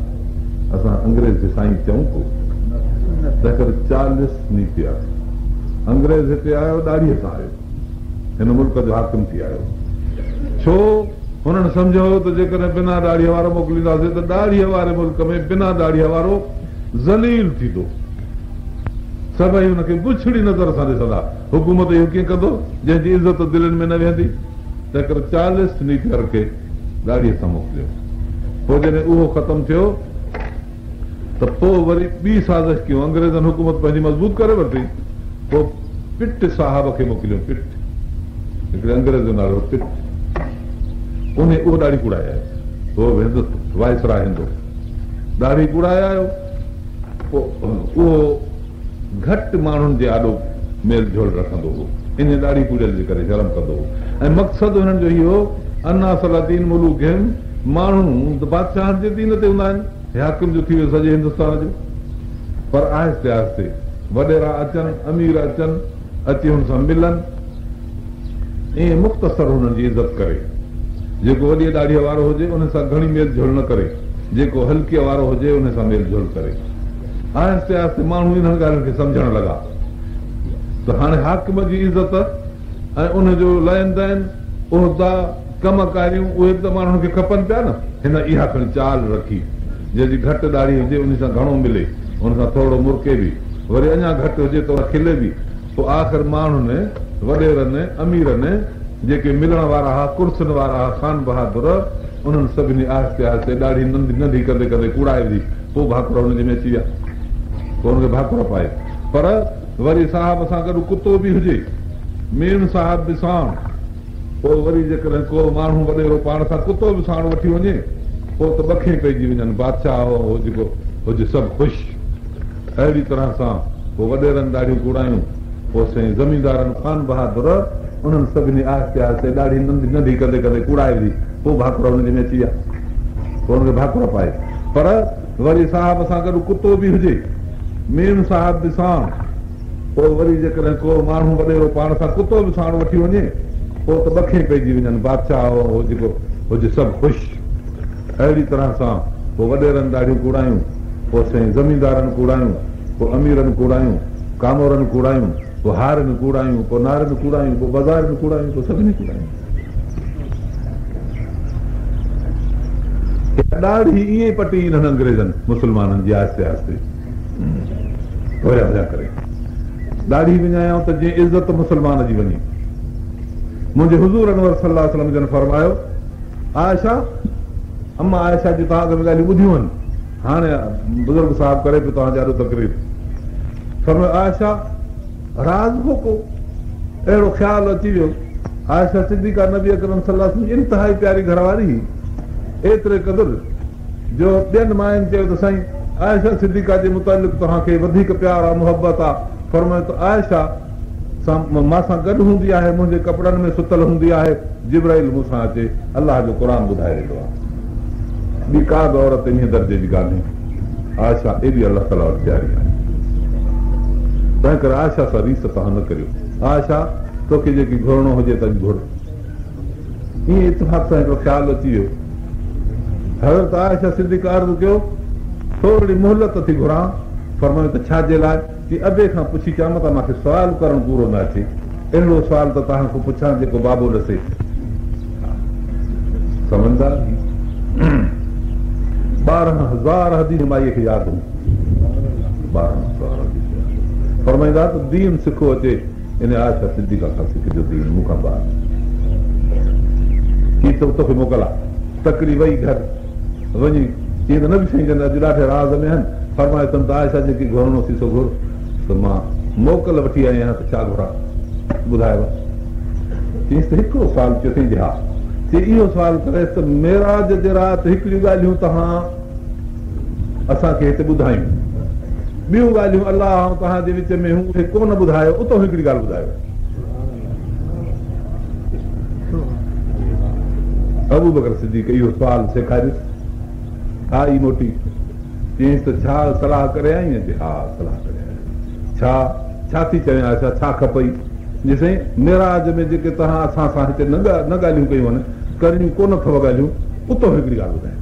اسان انگريز کي سائين چئون ڪو، تنهنڪري چارلس نيپئر انگريز هتي آيو ڏاڙهيء سان آيو، هن ملڪ جو حاڪم ٿي آيو، ڇو هنن سمجهيو ته جيڪڏهن بنا ڏاڙهيء وارو موڪلينداسين ته ڏاڙهيء واري ملڪ ۾ بنا ڏاڙهيء وارو ذليل ٿيندو. سڀئي هن کي بڇڙي نظر سان ڏسندا. حڪومت اهو ڪيئن ڪندو، جنهن جي عزت دلين ۾ نه ويهندي؟ تنهنڪري چارلس نيپئر کي ڏاڙهيء سان موڪليو. پوء جڏهن اهو ختم ٿيو ته پوء وري ٻي سازش ڪيون. انگريزن حڪومت پنهنجي مضبوط ڪري ورتي. پوء پٽ صاحب کي موڪليو. پٽ، هڪڙي انگريز جو نالو هو پٽ. انهي اهو ڏاڙهي ڪوڙائي آيو. هو به هند وائسراء هند هو. ڏاڙهي ڪوڙائي آيو. پوء اهو گهٽ ماڻهن جي آڏو ميل جول رکندو هو، انهيء ڏاڙهي ڪوڙيل جي ڪري شرم ڪندو هو ۽ مقصد هنن جو هي هو، الناس علي دين ملوڪهم، ماڻهو ته بادشاهن جي دين تي هوندا آهن، هي حاڪم جو ٿي ويو سڄي هندستان جو، پر آهستي آهستي وڏيرا اچن، امير اچن، اچي هن سان ملن. ائين مختصر هنن جي عزت ڪري. جيڪو وڏيء ڏاڙهيء وارو هجي، ان سان گهڻي ميل جهول نه ڪري. جيڪو هلڪيء وارو هجي، ان سان ميل جهول ڪري. آهستي آهستي ماڻهو انهن ڳالهين کي سمجهڻ لڳا ته هاڻي حاڪم جي عزت ۽ ان جو لين دين، عهدا، ڪم ڪاريون، اهي به ته ماڻهن کي کپن پيا نه. هن اها کڻي چال رکي، جنهن جي گهٽ ڏاڙهي هجي، ان سان گهڻو ملي، ان سان ٿورڙو مرڪي به، وري اڃا گهٽ هجي ته ان کلي به. پوء آخر ماڻهن، وڏيرن، اميرن، جيڪي ملڻ وارا ها، ڪرسين وارا ها، خان بهادر، انهن سڀني آهستي آهستي ڏاڙهي ننڍي ننڍي ڪندي ڪندي ڪوڙائي وڌي، پوء ڀاڪر هن جي ۾ اچي ويا. پوء هن کي ڀاڪر پائي. پر وري صاحب سان گڏ ڪتو به هجي، ميم صاحب به ساڻ. پوء وري جيڪڏهن ڪو ماڻهو وڏيرو پاڻ سان ڪتو به ساڻ وٺي وڃي، پوء ته ٻکين پئجي وڃن، بادشاهه هو جيڪو هجي سڀ خوش. اهڙي طرح سان پوء وڏيرن ڏاڙهيون ڪوڙايون، پوء سائين زميندارن خان بهادر انهن سڀني آهستي آهستي ڏاڙهي ننڍي ننڍي ڪندي ڪندي ڪوڙائي وڌي، پوء ڀاڪر هن جي ۾ اچي ويا، پوء هن کي ڀاڪر پائي. پر وري صاحب سان گڏ ڪتو به هجي، ميم صاحب به ساڻ، پوء وري جيڪڏهن ڪو ماڻهو وڏيرو پاڻ سان ڪتو به ساڻ وٺي وڃي، پوء ته ٻکين پئجي وڃن، بادشاهه هو جيڪو هجي سڀ خوش. اهڙي طرح سان پوء وڏيرن ڏاڙهيون ڪوڙايون، پوء سائين زميندارن ڪوڙايون، پوء اميرن ڪوڙايون، ڪامورن ڪوڙايون، پوء هارين ڪوڙايون، پوء نارين ڪوڙايون، پوء بزارين ڪوڙايون، پوء سڀني ڪوڙايون. اها ڏاڙهي ائين ئي پٽي انهن انگريزن مسلمانن جي آهستي آهستي هوريان هوريان ڪري ڏاڙهي وڃايائون ته جيئن عزت مسلمان جي وڃي. منهنجي حضور انور صلي الله عليه وسلم جن فرمايو، عائشه، اما عائشه جون توهان اڳ ۾ ڳالهيون ٻڌيون آهن، هاڻي بزرگ صاحب ڪري پيو توهان جي آڏو تقرير. فرمايو، عائشه، راز هو ڪو؟ اهڙو خيال اچي ويو. عائشه صديقه نبي اڪرم صلي الله عليه وسلم جي انتهائي پياري گهر واري هئي، ايتري قدر جو ٻين ماين چيو ته سائين عائشه صديقه جي متعلق توهان کي وڌيڪ پيار آ، محبت آ. فرمايو ته عائشه سان مان سان گڏ هوندي آهي، منهنجي ڪپڙن ۾ ستل هوندي آهي، جبرائيل مون سان اچي الله جو قرآن ٻڌائي ويندو آهي. ٻي ڪا به عورت انهيء درجي جي ڪانهي. عائشه ايڏي الله تعاليٰ وٽ پياري آهي. تنهنڪري عائشه سان ريس توهان نه ڪريو. عائشه! توکي جيڪي گهرڻو هجي ته اڄ گهر. ائين اتفاق سان هڪڙو خيال اچي ويو. حضرت عائشه صديقه عرض ڪيو، ٿورڙي مهلت ٿي گهران. فرمايو ته ڇا جي لاء؟ چي ابي کان پڇي اچان متان مان کي سوال ڪرڻ پورو نه اچي. اهڙو سوال ته توهان کان پڇان جيڪو بابو ڏسي. سمجهدار هئي. 12,000 حديث مائيء کي ياد هيون. 12,000 حديث ياد هيون. فرمائيندا ته دين سکو اچي ان عائشه صديقه کان سکجو دين مون کان ٻاهر. چي ته توکي موڪل آ. تڪڙي وئي گهر. وڃي چيائين ته نبي سائين جن اڄ ڏاڍي راز ۾ آهن، فرمايو اٿن ته عائشه جيڪي گهرڻو ٿي سو گهر، ته مان موڪل وٺي آئي آهيان ته ڇا گهران؟ ٻڌايو. چيائينس ته هڪڙو سوال چيو اٿئي جي ها. چي اهو سوال ڪريس ته معراج جي رات هڪڙيون ڳالهيون توهان اسان کي هتي ٻڌايون، ٻيون ڳالهيون الله ۽ توهان جي وچ ۾ هيون اهي ڪونه ٻڌايو، اتو هڪڙي ڳالهه ٻڌايو. ابوبڪر صديق اهو سوال سيکاريس. آئي موٽي چيائينس ته ڇا صلاح ڪري آئين؟ چي ها صلاح ڪري آيس. ڇا ڇا ٿي چوين عائشه ڇا کپئي؟ چي سائين معراج ۾ جيڪي توهان اسان سان هتي نه ڳالهيون ڪيون آهن، ڪرڻيون ڪونه اٿو ڳالهيون، اتو هڪڙي ڳالهه ٻڌايو.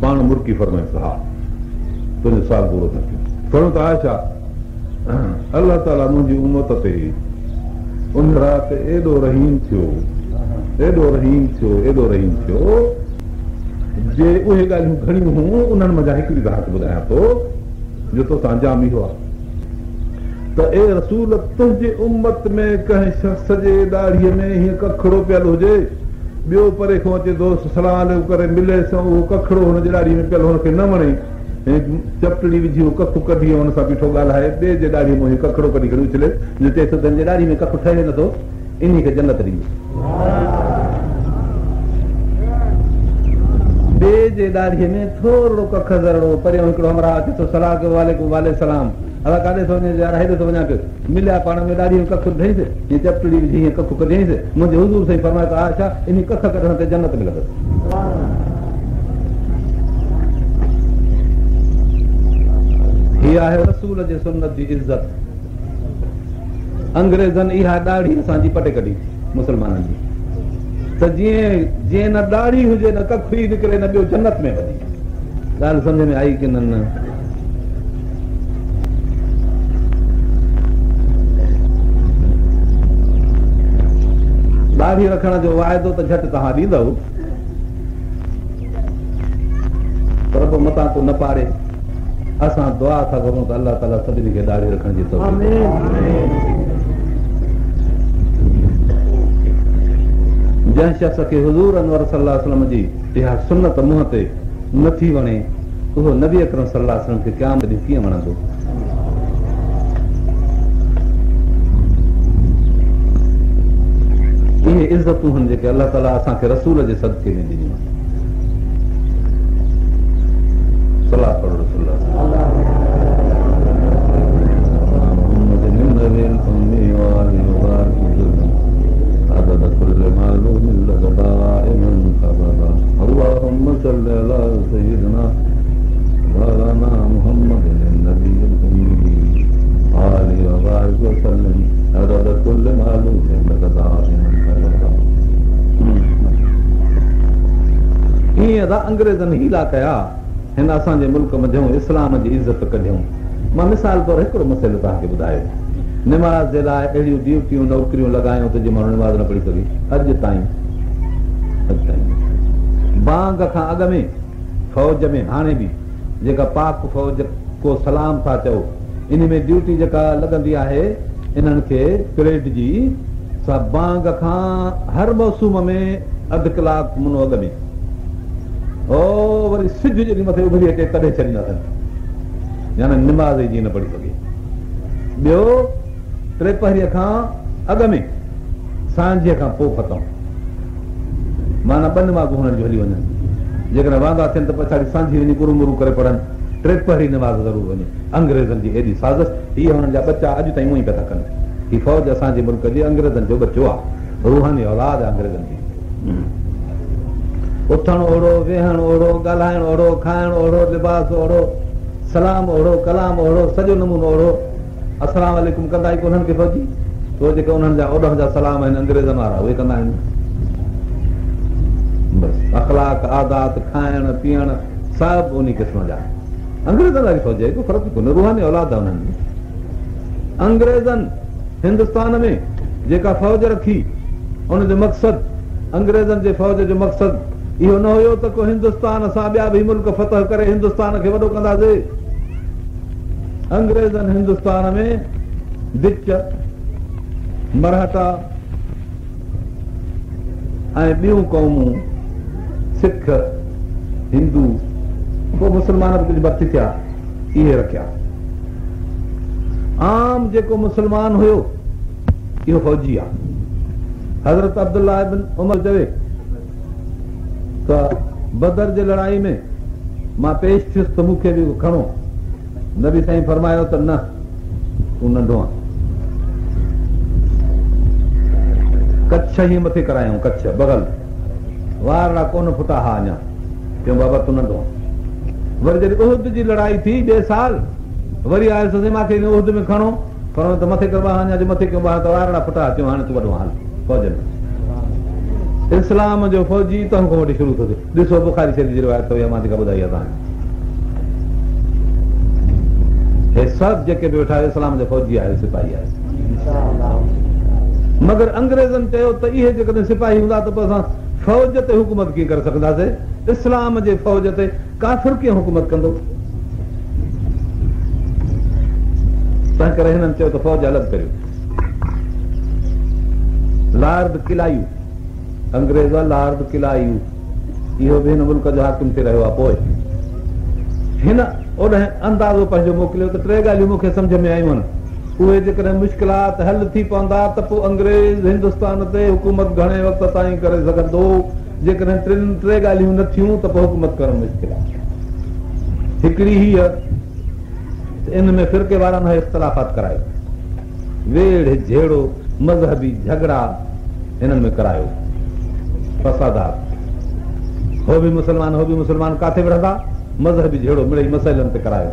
پاڻ مرڪي فرمائيس ته ها تنهنجو سوال پورو ٿا ڪيون. فرمايو ته عائشه! الله تعاليٰ منهنجي امت تي ان رات ايڏو رحيم ٿيو، ايڏو رحيم ٿيو، ايڏو رحيم ٿيو، جي اهي ڳالهيون گهڻيون هيون، انهن منجهان هڪڙي توهان کي ٻڌايان ٿو، جو توسان انجام اهو آهي ته اي رسول! تنهنجي امت ۾ ڪنهن شخص جي ڏاڙهيء ۾ هيئن ڪکڙو پيل هجي، ٻيو پري کان اچي دوست سلام عليڪم ڪري مليس ۽ اهو ڪکڙو هن جي ڏاڙهيء ۾ پيل هن کي نه وڻي، ۽ چپٽڙي وجهي اهو ڪک ڪڍي ۽ ان سان بيٺو ڳالهائي، ٻئي جي ڏاڙهيء مان اهو ڪکڙو ڪڍي کڻي اڇلي، جو چئي ٿو ته هن جي ڏاڙهي ۾ ڪک ٺهي نٿو، انهي کي جنت ڏيندس. ٻئي جي ڏاڙهيء ۾ ٿورڙو ڪک ذرڙو، پريان هڪڙو همراهه اچي ٿو، صلاح ڪيو وعليڪم وعليڪم السلام، ادا ڪاڏي ٿو وڃين، يار هيڏي ٿو وڃان پيو، مليا پاڻ ۾ ڏاڙهيء ۾ ڪک ڏٺائينس، هيئن چپٽڙي وجهي هيئن ڪک ڪڍيائينس، منهنجي حضور سائين فرمايو ته عائشه انهي ڪک ڪڍڻ تي جنت ملندس. هي آهي رسول جي سنت جي عزت. انگريزن اها ڏاڙهي اسان جي پٽي ڪڍي مسلمانن جي ته جيئن جيئن نه ڏاڙهي هجي نه ڪک ئي نڪري نه ٻيو جنت ۾ وڃي. ڳالهه سمجه ۾ آئي ڪي نه؟ ڏاڙهي رکڻ جو واعدو ته جهٽ توهان ڏيندؤ پر پوء متان ڪو نه پاڙي. اسان دعا ٿا گهرون ته الله تعاليٰ سڀني کي ڏاڙهي رکڻ جي توفيق جنهن شخص کي حضور انور صلي الله عليه وسلم جي اها سنت منهن تي نٿي وڻي اهو نبي اڪرم صلي الله عليه وسلم کي قيامت ڏينهن ڪيئن وڻندو؟ اهي عزتون هن جيڪي الله تعاليٰ اسان کي رسول جي صدقي ۾ ڏنيون آهن. صلوات پڙهو رسول الله عدد كل معلوم لك دائما أبدا اللهم صل على سيدنا مولانا محمد النبي الأمي وآله وبارك وسلم عدد كل معلوم لك دائما أبدا ائين ادا انگريزن حيلا ڪيا هن اسان جي ملڪ منجهون اسلام جي عزت ڪڍيون مان مثال طور هڪڙو مسئلو توهان کي ٻڌايو نماز جي لاء اهڙيون ڊيوٽيون نوڪريون لڳايون ته جي ماڻهو نماز نه پڙهي سگهي اڄ تائين اڄ تائين بانگ کان اڳ ۾ فوج ۾ هاڻي به جيڪا پاڪ فوج ڪو سلام ٿا چئو ان ۾ ڊيوٽي جيڪا لڳندي آهي انهن کي پريڊ جي سا بانگ کان هر موسم ۾ اڌ ڪلاڪ منو اڳ ۾ هو وري سج جڏهن مٿي اڀري اچي تڏهن ڇڏيندا اٿن يعني نماز ئي جيئن نه پڙهي سگهي ٻيو ٽيپهريء کان اڳ ۾ سانجهيء کان پوء ختم. معنيٰ ٻه نمازون هنن جون هلي وڃن. جيڪڏهن واندا ٿين ته پڇاڙي سانجهي وڃي گرو مرو ڪري پڙهن. ٽيپهري نماز ضرور وڃي. انگريزن جي ايڏي سازش، هيء هنن جا ٻچا اڄ تائين اونئين پيا ٿا ڪن. هي فوج اسان جي ملڪ جي انگريزن جو ٻچو آ. روحاني اولاد آ انگريزن جي. اٿڻ اوڙو، ويهڻ اوڙو، ڳالهائڻ اوڙو، کائڻ اوڙو، لباس اوڙو، سلام اوڙو، ڪلام اوڙو، سڄو نمونو اوڙو. السلام عليڪم ڪندا ئي ڪونهن ڪي فوجي سو جيڪي انهن جا اوڏهن جا سلام آهن انگريزن وارا اهي ڪندا آهن بس اخلاق عادات کائڻ پيئڻ سڀ ان قسم جا انگريزن واري فوج ڪو فرق ڪونهي روحاني اولاد آهي انهن جي انگريزن هندستان ۾ جيڪا فوج رکي ان جو مقصد انگريزن جي فوج جو مقصد اهو نه هيو ته ڪو هندستان سان ٻيا به ملڪ فتح ڪري هندستان کي وڏو ڪنداسي انگريزن هندستان ۾ ڊچ، مرهٽا ۽ ٻيون قومون سک، هندو، پوء مسلمان به ڪجهه ڀرتي ٿيا، اهي رکيا. عام جيڪو مسلمان هيو اهو فوجي آ. حضرت عبدالله بن عمر چوي ته بدر جي لڙائي ۾ مان پيش ٿيس ته مون کي به کڻو. نبي سائين فرمايو ته نه تون ننڍو آن. ڪڇ هيئن مٿي ڪرايائون ڪڇ بغل وارڙا ڪونه ڦٽا ها اڃا چيو بابا تون ننڍو آن. وري جڏهن احد جي لڙائي ٿي ٻئي سال وري آيس سائين مان کي احد ۾ کڻو فرمايو ته مٿي ڪر ٻانهن اڃا جو مٿي ڪيو ٻانهن ته وارڙا ڦٽا چيو هاڻي تون وڏو آن هل فوج ۾ اسلام جو فوجي تنهن کان وٺي شروع ٿو ٿئي ڏسو بخاري شريف جي روايت اٿو اها مان جيڪا ٻڌائي آهي توهان کي. هي سڀ جيڪي به ويٺا آهيو اسلام جا فوجي آهيو سپاهي آهيو مگر انگريزن چيو ته اهي جيڪڏهن سپاهي هوندا ته پوء اسان فوج تي حڪومت ڪيئن ڪري سگهنداسي اسلام جي فوج تي ڪافر ڪيئن حڪومت ڪندو تنهن ڪري هنن چيو ته فوج الڳ ڪريو لارڊ ڪلائيو انگريز لارڊ ڪلائيو اهو به هن ملڪ جو حاڪم ٿي رهيو آهي پوء هن اوڏانهن اندازو پنهنجو موڪليو ته ٽي ڳالهيون مون کي سمجه ۾ آيون آهن اهي جيڪڏهن مشڪلات حل ٿي پوندا ته پوء انگريز هندستان تي حڪومت گهڻي وقت تائين ڪري سگهندو جيڪڏهن ٽن ٽي ڳالهيون نه ٿيون ته پوء حڪومت ڪرڻ مشڪل آهي هڪڙي هيء ته ان ۾ فرقي وارانه اختلافات ڪرايو ويڙهه جهيڙو، مذهبي جهڳڙا هنن ۾ ڪرايو. فسادات. هو به مسلمان هو به مسلمان ڪاٿي وڙهندا؟ مذهبي جهيڙو مڙئي مسئلن تي ڪرايو.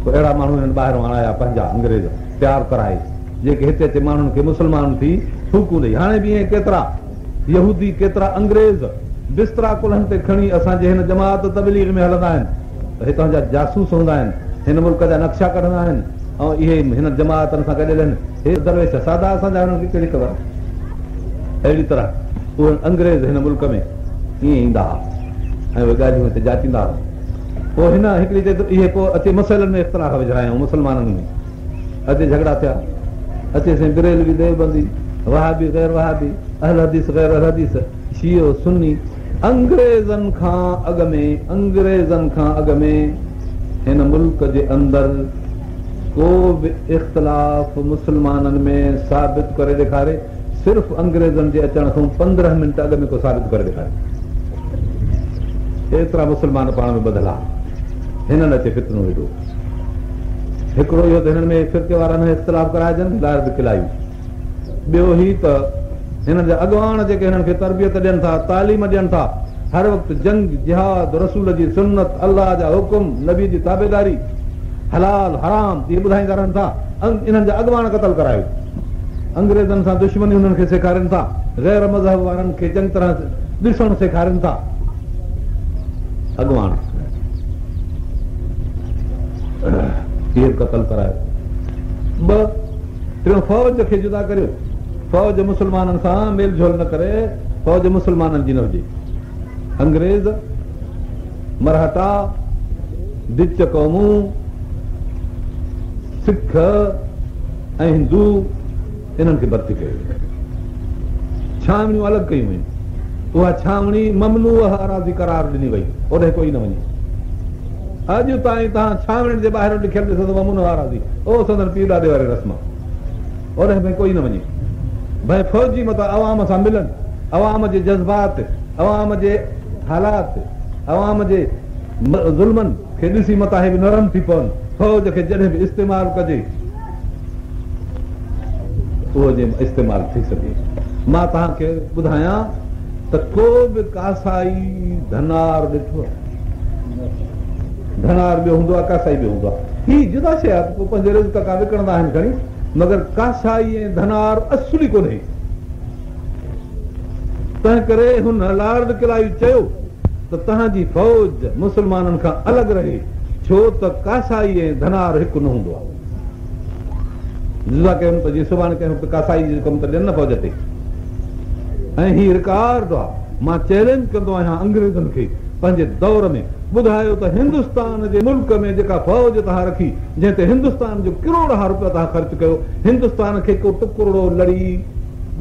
پوء اهڙا ماڻهو هنن ٻاهرون آڻايا پنهنجا انگريز تيار ڪرائي جيڪي هتي اچي ماڻهن کي مسلمان ٿي ڦوڪون ڏئي. هاڻي به ائين ڪيترا يهودي ڪيترا انگريز بسترا ڪلهن تي کڻي اسان جي هن جماعت تبليغ ۾ هلندا آهن ته هتان جا جاسوس هوندا آهن هن ملڪ جا نقشا ڪڍندا آهن. ۽ اهي هنن جماعتن سان گڏيل آهن. هي درويش سادا اسان جا هنن کي ڪهڙي خبر. اهڙي طرح اهي انگريز هن ملڪ ۾ ائين ايندا ها ۽ اهي ڳالهيون هتي جاچيندا هئا. پوء هن هڪڙي چئي ته اهي پوء اچي مسئلن ۾ اختلاف وجهرايائون مسلمانن ۾ اچي جهڳڙا ٿيا اچي سائين بريلوي ديوبندي وهابي غير وهابي اهل حديث غير اهل حديث شيعو سني انگريزن کان اڳ ۾ انگريزن کان اڳ ۾ هن ملڪ جي اندر ڪو به اختلاف مسلمانن ۾ ثابت ڪري ڏيکاري صرف انگريزن جي اچڻ کان 15 منٽ اڳ ۾ ڪو ثابت ڪري ڏيکاري. ايترا مسلمان پاڻ ۾ ٻڌل ها. هنن اچي فتنو وڌو. هڪڙو اهو ته هنن ۾ فرقي وارانه اختلاف ڪرائجن لارڊ ڪلائيو. ٻيو هي ته هنن جا اڳواڻ جيڪي هنن کي تربيت ڏين ٿا، تعليم ڏين ٿا، هر وقت جنگ، جهاد، رسول جي سنت، الله جا حڪم، نبي جي تابعداري، حلال حرام اهي ٻڌائيندا رهن ٿا. انهن جا اڳواڻ قتل ڪرايو. انگريزن سان دشمني انهن کي سيکارين ٿا. غير مذهب وارن کي چڱي طرح ڏسڻ سيکارين ٿا. اڳواڻ اهي به قتل ڪرايو. ٻه ٽيون فوج کي جدا ڪريو. فوج مسلمانن سان ميل جول نه ڪري، فوج مسلمانن جي نه هجي. انگريز، مرهٽا، ڊچ قومون، سک ۽ هندو انهن کي ڀرتي ڪيو ويو. ڇانوڻيون الڳ ڪيون ويون. اها ڇانوڻي ممنوعه اراضي قرار ڏني وئي، اوڏانهن ڪوئي نه وڃي. اڄ تائين توهان ڇانوڻين جي ٻاهران لکيل ڏسندؤ ممنوعه اراضي، اهو سندن پيء ڏاڏي واري رسم آهي. اوڏانهن ڀئي ڪوئي نه وڃي. ڀئي فوجي متان عوام سان ملن، عوام جي جذبات، عوام جي حالات، عوام جي ظلمن کي ڏسي متان هي به نرم ٿي پون. فوج کي جڏهن به استعمال ڪجي اهو جي استعمال ٿي سگهي. مان توهان کي ٻڌايان ته ڪو به ڪاسائي ڌنار ڏٺو آهي؟ ڌنار ٻيو هوندو آهي، ڪاسائي ٻيو هوندو آهي. هي جدا شيء آهي ته پوء پنهنجي رزق کان وڪڻندا آهن کڻي، مگر ڪاسائي ۽ ڌنار اصل ئي ڪونهي. تنهن ڪري هن لارڊ ڪلائيو چيو ته توهان جي فوج مسلمانن کان الڳ رهي، ڇو ته ڪاسائي ۽ ڌنار هڪ نه هوندو آهي. جدا ڪيم ته جيئن سڀاڻي ڪنهن وقت ڪاسائي جو ڪم ته ڏين نه فوج تي. ۽ هي رڪارڊ آهي. مان چئلينج ڪندو آهيان انگريزن کي پنهنجي دور ۾ ٻڌايو ته هندستان جي ملڪ ۾ جيڪا فوج توهان رکي جنهن تي هندستان جو ڪروڙها روپيا توهان خرچ ڪيو هندستان کي ڪو ٽڪرڙو لڙي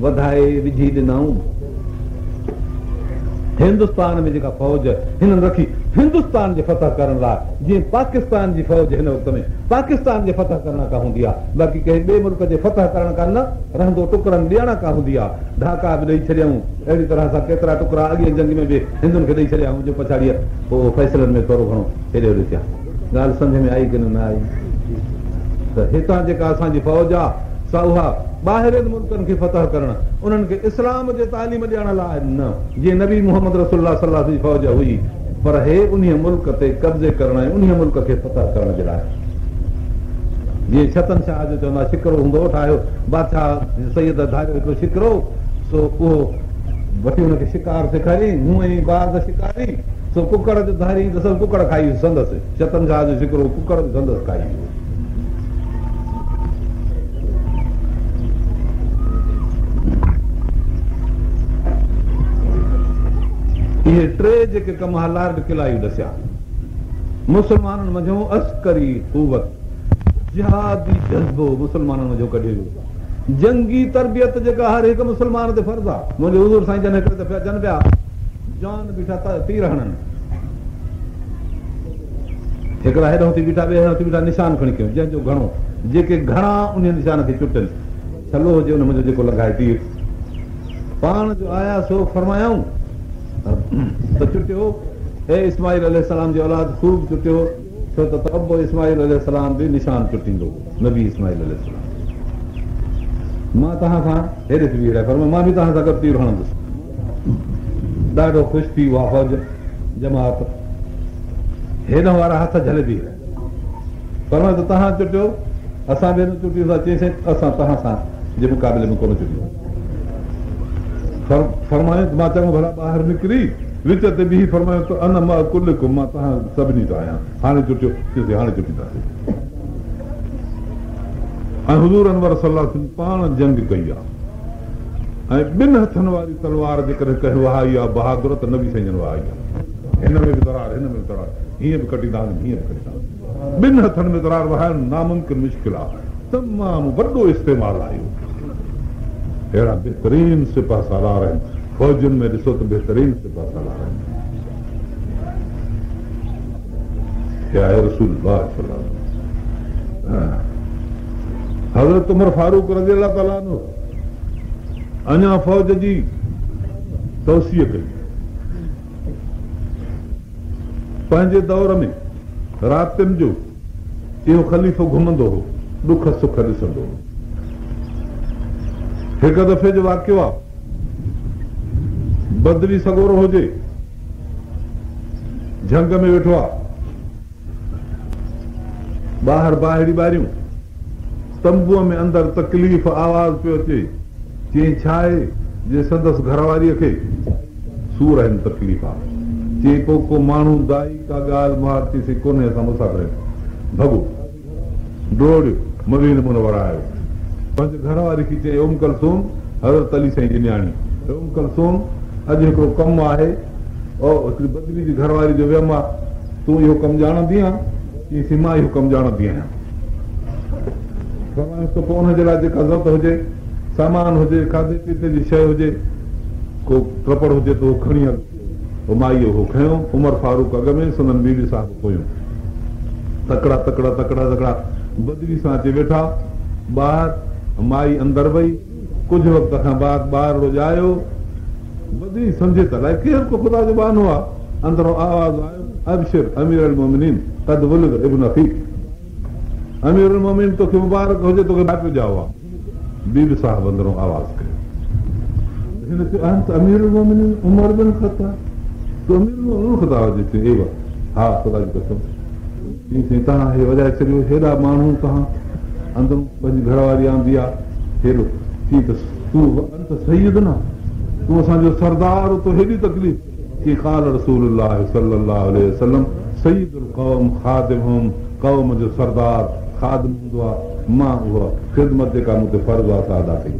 وڌائي وجهي ڏنائون. هندستان ۾ جيڪا فوج هنن رکي هندستان جي فتح ڪرڻ لاء جيئن پاڪستان جي فوج هن وقت ۾ پاڪستان جي فتح ڪرڻ کان هوندي آهي باقي ڪنهن ٻئي ملڪ جي فتح ڪرڻ کان نه رهندو ٽڪرن ڏيڻ کان هوندي آهي ڍاڪا به ڏئي ڇڏيائون اهڙي طرح سان ڪيترا ٽڪرا اڳئين جنگ ۾ به هندن کي ڏئي ڇڏيائون جو پڇاڙيء پوء فيصلن ۾ ٿورو گهڻو هيڏي هوڏي ٿيا. ڳالهه سمجهه ۾ آئي ڪين نه آئي ته هتان جيڪا اسان جي فوج آ سا اها ٻاهرين ملڪن کي فتح ڪرڻ انهن کي اسلام جي تعليم ڏيڻ لاء نه جيئن نبي محمد رسول الله صلي الله جي فوج هئي پر هي انهيء ملڪ تي قبضي ڪرڻ ۽ انهيء ملڪ کي فتح ڪرڻ جي لاء جيئن ڇتن شاهه جو چوندا شڪرو هوندو هو ٺاهيو بادشاهه سيد ڌاريو هڪڙو شڪرو سو اهو وٺي هن کي شڪار سيکاريائين هونئن ئي باز شڪاري سو ڪڪڙ جو ڌاريائين ته سڀ ڪڪڙ کائي ويو سندس ڇتن شاهه جو شڪرو ڪڪڙ به سندس کائي ويو. اهي ٽي جيڪي ڪم ها لارڊ ڪلائيو ڏسيا مسلمانن منجهون عسڪري قوت جهادي جذبو مسلمانن منجهون ڪڍيو ويو. جنگي تربيت جيڪا هر هڪ مسلمان تي فرض آهي. منهنجي حضور سائين جن هڪڙي دفعي اچن پيا، جوان بيٺا تير هڻن. هڪڙا هيڏانهن ٿي بيٺا، ٻيا هيڏانهن ٿي بيٺا، نشان کڻي ڪيون، جنهن جو گهڻو، جيڪي گهڻا انهيء نشان کي چٽن. ڇلو هجي ان منجهه جيڪو لنگهائي تير. پاڻ جو آيا سو فرمايائون ته چٽيو، اي اسماعيل عليه السلام جي اولاد خوب چٽيو، ڇو ته ابو اسماعيل عليه السلام به نشان چٽيندو هو. نبي اسماعيل عليه السلام مان توهان سان هيڏي ٿي بيهي رهيا فرمايو مان به توهان سان گڏ تير هڻندس ڏاڍو خوش ٿي اها فوج جماعت هيڏانهن وارا هٿ جهلي بيهي رهيا فرمايو ته توهان چٽيو اسان به چٽيون ٿا چيسين اسان توهان سان جي مقابلي ۾ ڪونه چٽيون فرمايو ته مان چڱو ڀلا ٻاهر نڪري وچ تي بيهي فرمايو ته انا مع ڪلڪم مان توهان سڀني سان آهيان هاڻي چٽيو چيسين هاڻي چٽينداسين ۽ حضور انور صلي الله عليه وسلم پاڻ جنگ ڪئي آهي ۽ ٻن هٿن واري تلوار جيڪڏهن ڪنهن وهائي آهي بهادر ته نبي سائين جن وهائي آهي. هن ۾ به ترار هن ۾ به ترار. هيئن به ڪٽيندا وڃن، هيئن به ڪٽيندا وڃن. ٻن هٿن ۾ ترار وهائڻ ناممڪن مشڪل آهي. تمام وڏو استعمال آهي اهو. اهڙا بهترين سپهه سالار آهن. فوجن ۾ ڏسو ته بهترين سپهه سالار آهن. هي آهي رسول الله صلي الله عليه وسلم. حضرت عمر فاروق رضي الله تعالٰي عنه اڃا فوج جي توسيع ڪئي. پنهنجي دور ۾ راتين جو اهو خليفو گهمندو هو، ڏک سک ڏسندو هو. هڪ دفعي جو واقعو آ، بدوي سڳورو هجي، جهنگ ۾ ويٺو آ، ٻاهر باهڙي ٻاريون، تنبوء ۾ اندر تڪليف آواز پيو اچي، چيائين ڇا آهي جي سندس گهر واريء کي سور آهن تڪليف آ، چيائين پوء ڪو ماڻهو دائي ڪا ڳالهه مهاڙ چيسين ڪونهي اسان مسافر آهيون ڀڳو ڊوڙيو مدينه منوره آيو پنهنجي گهر واري کي چيائين ام ڪلثوم حضرت علي سائين جي نياڻي ام ڪلثوم اڄ هڪڙو ڪم آهي او هڪڙي بدوي جي گهر واري جو ويم آ تون اهو ڪم ڄاڻندي آن؟ چيائين مان اهو ڪم ڄاڻندي آهيان. فرمايس ته پوء ان جي لاء جيڪا ضرورت هجي، سامان هجي، کاڌي پيتي جي شيء هجي، ڪو ٽپڙ هجي ته اهو کڻي هل. پوء مائيء اهو کنيو، عمر فاروق اڳ ۾، سندن بيبي صاحب پويون. تڪڙا تڪڙا تڪڙا تڪڙا بدوي سان اچي ويٺا. ٻاهر مائي اندر وئي. ڪجهه وقت کان بعد ٻارڙو ڄايو. بدوي سمجهي ته الائي ڪير ڪو خدا جو ٻانهو آ. اندرون آواز آيو، ابشر امير المومنين قد ولد ابن اخيڪ امير المومنين توکي مبارڪ هجي توکي ڀائٽيو ڄائو آ. بي بي صاحب اندرون آواز ڪيو. هن چيو انت امير المومنين عمر بن خطاب تون امير المومنين عمر خطاب جي چيو ايوا ها خدا جي قسم چيائين سائين توهان هي وڄائي ڇڏيو هيڏا ماڻهو توهان اندرون پنهنجي گهر واري آندي آ هيڏو چيائين ته تون انت سيدنا تون اسان جو سردار تو هيڏي تڪليف چي قال رسول الله صلي الله عليه وسلم سيد القوم خادمهم قوم جو سردار خادم هوندو آ مان اها خدمت جيڪا مون تي فرض آ سا ادا ڪئي.